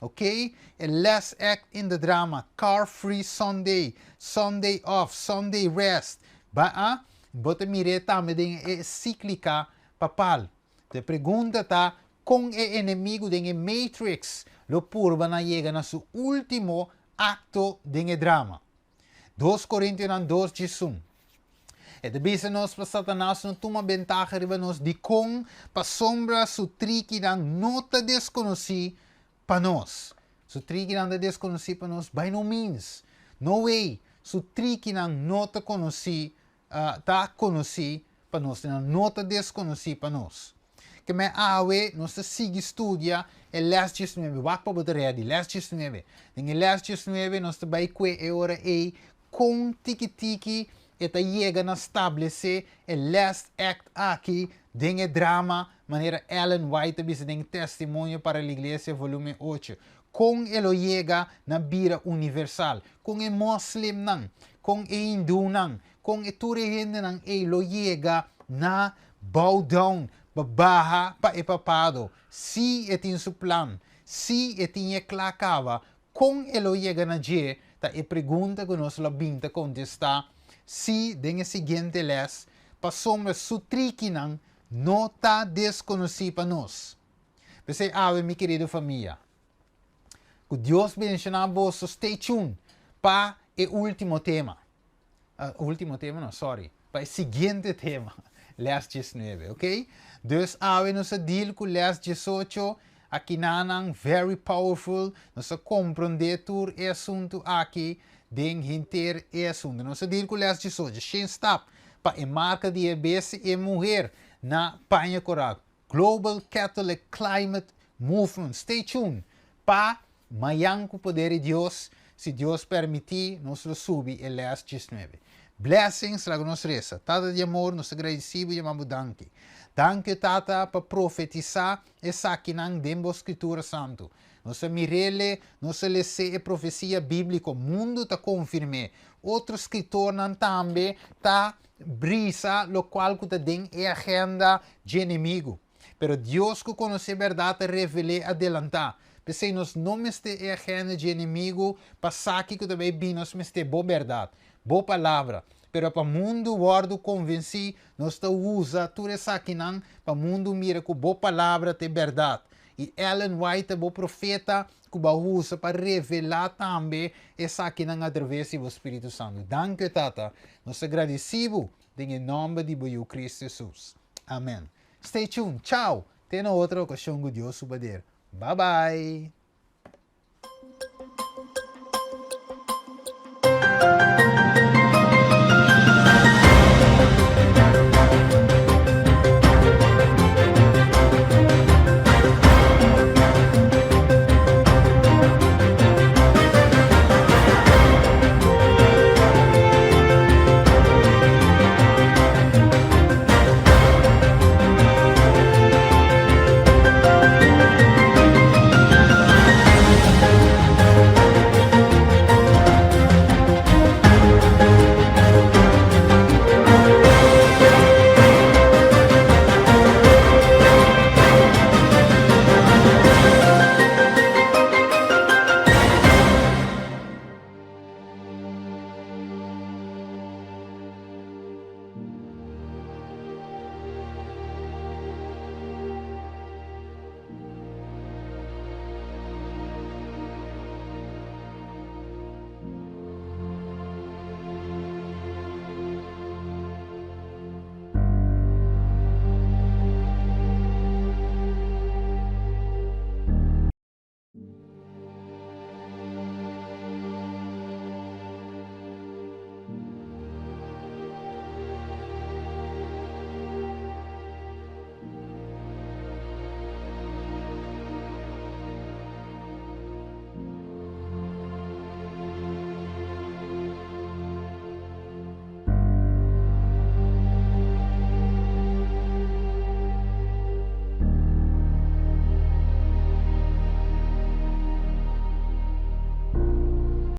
[SPEAKER 1] Ok? E last act in the drama, Car Free Sunday, Sunday Off, Sunday Rest. Ba a, bo ta mira tambe den ensíklika papal. E pregunta ta kon e enemigu den Matrix lo purba na yega na su último akto den drama. 2 Korintionan 2 11. E ta bisa nos pa Satanas no tuma bentaha riba nos. Dikon? Pasobra su trikinan no ta deskonosí pa nos. Su trikinan ta deskonosí pa nos? By no means. No way. Su trikinan no ta konosí, ta konosí pa nos. Nan no ta deskonosí pa nos. Ke men awe nos ta sigui studia e les 19. Wak pa bo ta ready. Les 19. Den e les 19 nos ta bai kue e ora ei kon tiki tiki e ta yega na stablesé e last act aki den e drama manera Ellen White ta bisa den Testimonio para la Iglesia volumen 8. Kon e lo yega na bira universal. Kon e moslimnan, kon e hindunan, kon e tur e hendenan ei lo yega na bow down, pa baha pa e papado. Si e tin su plan, si e tin e kla kaba, kon e lo yega na dje ta e pregunta ku nos lo bin ta kontestá si den e siguiente lès, pasobra su trikinan no ta deskonosí pa nos. P'esei awe mi kerido famia, ku Dios bendishoná boso, stay tuned pa e último tema. Último tema no, sorry, pa e siguiente tema, les 19, ok? Dus awe nos a deal ku les 18, akinanan very powerful, nos a komprondé tur e asuntu aki den henter e asuntu. Nos a deal ku les 18, shen stap pa e marka di e bestia i e muher na paña koral. Global Catholic Climate Movement. Stay tuned pa mayan ku poder di Dios, si Dios permití, nos lo subi e les 19. Blessings, laga nos resa. Tata di amor, nos ta gradisí bo i yama bo danki. Danki, Tata, pa profetisá esakinan den bo Skritura Santu. Nos a mir'ele, nos a les'é e profesia bíbliko, mundu ta konfirm'é. Otro skritornan tambe ta brisa lokual ku ta den e agenda dje enemigu. Pero Dios ku konosé bèrdat ta revel'é adelantá. P'esei nos no mester e agenda dje enemigu pa sa kiko ta bai bin, nos mester bo bèrdat, bo palabra. Pero pa mundu wòrdu konvensí, nos ta usa tur esakinan pa mundu mira ku bo palabra ta e bèrdat. I Ellen White ta bo profeta ku bo a usa pa revelá tambe esakinan atraves di bo Spiritu Santu. Danki, Tata. Nos ta gradisí bo den e nòmber di bo Yu Kristu Hesus. Amen. Stay tuned. Chao! Te na otro okashon ku Dios su poder. Bye bye!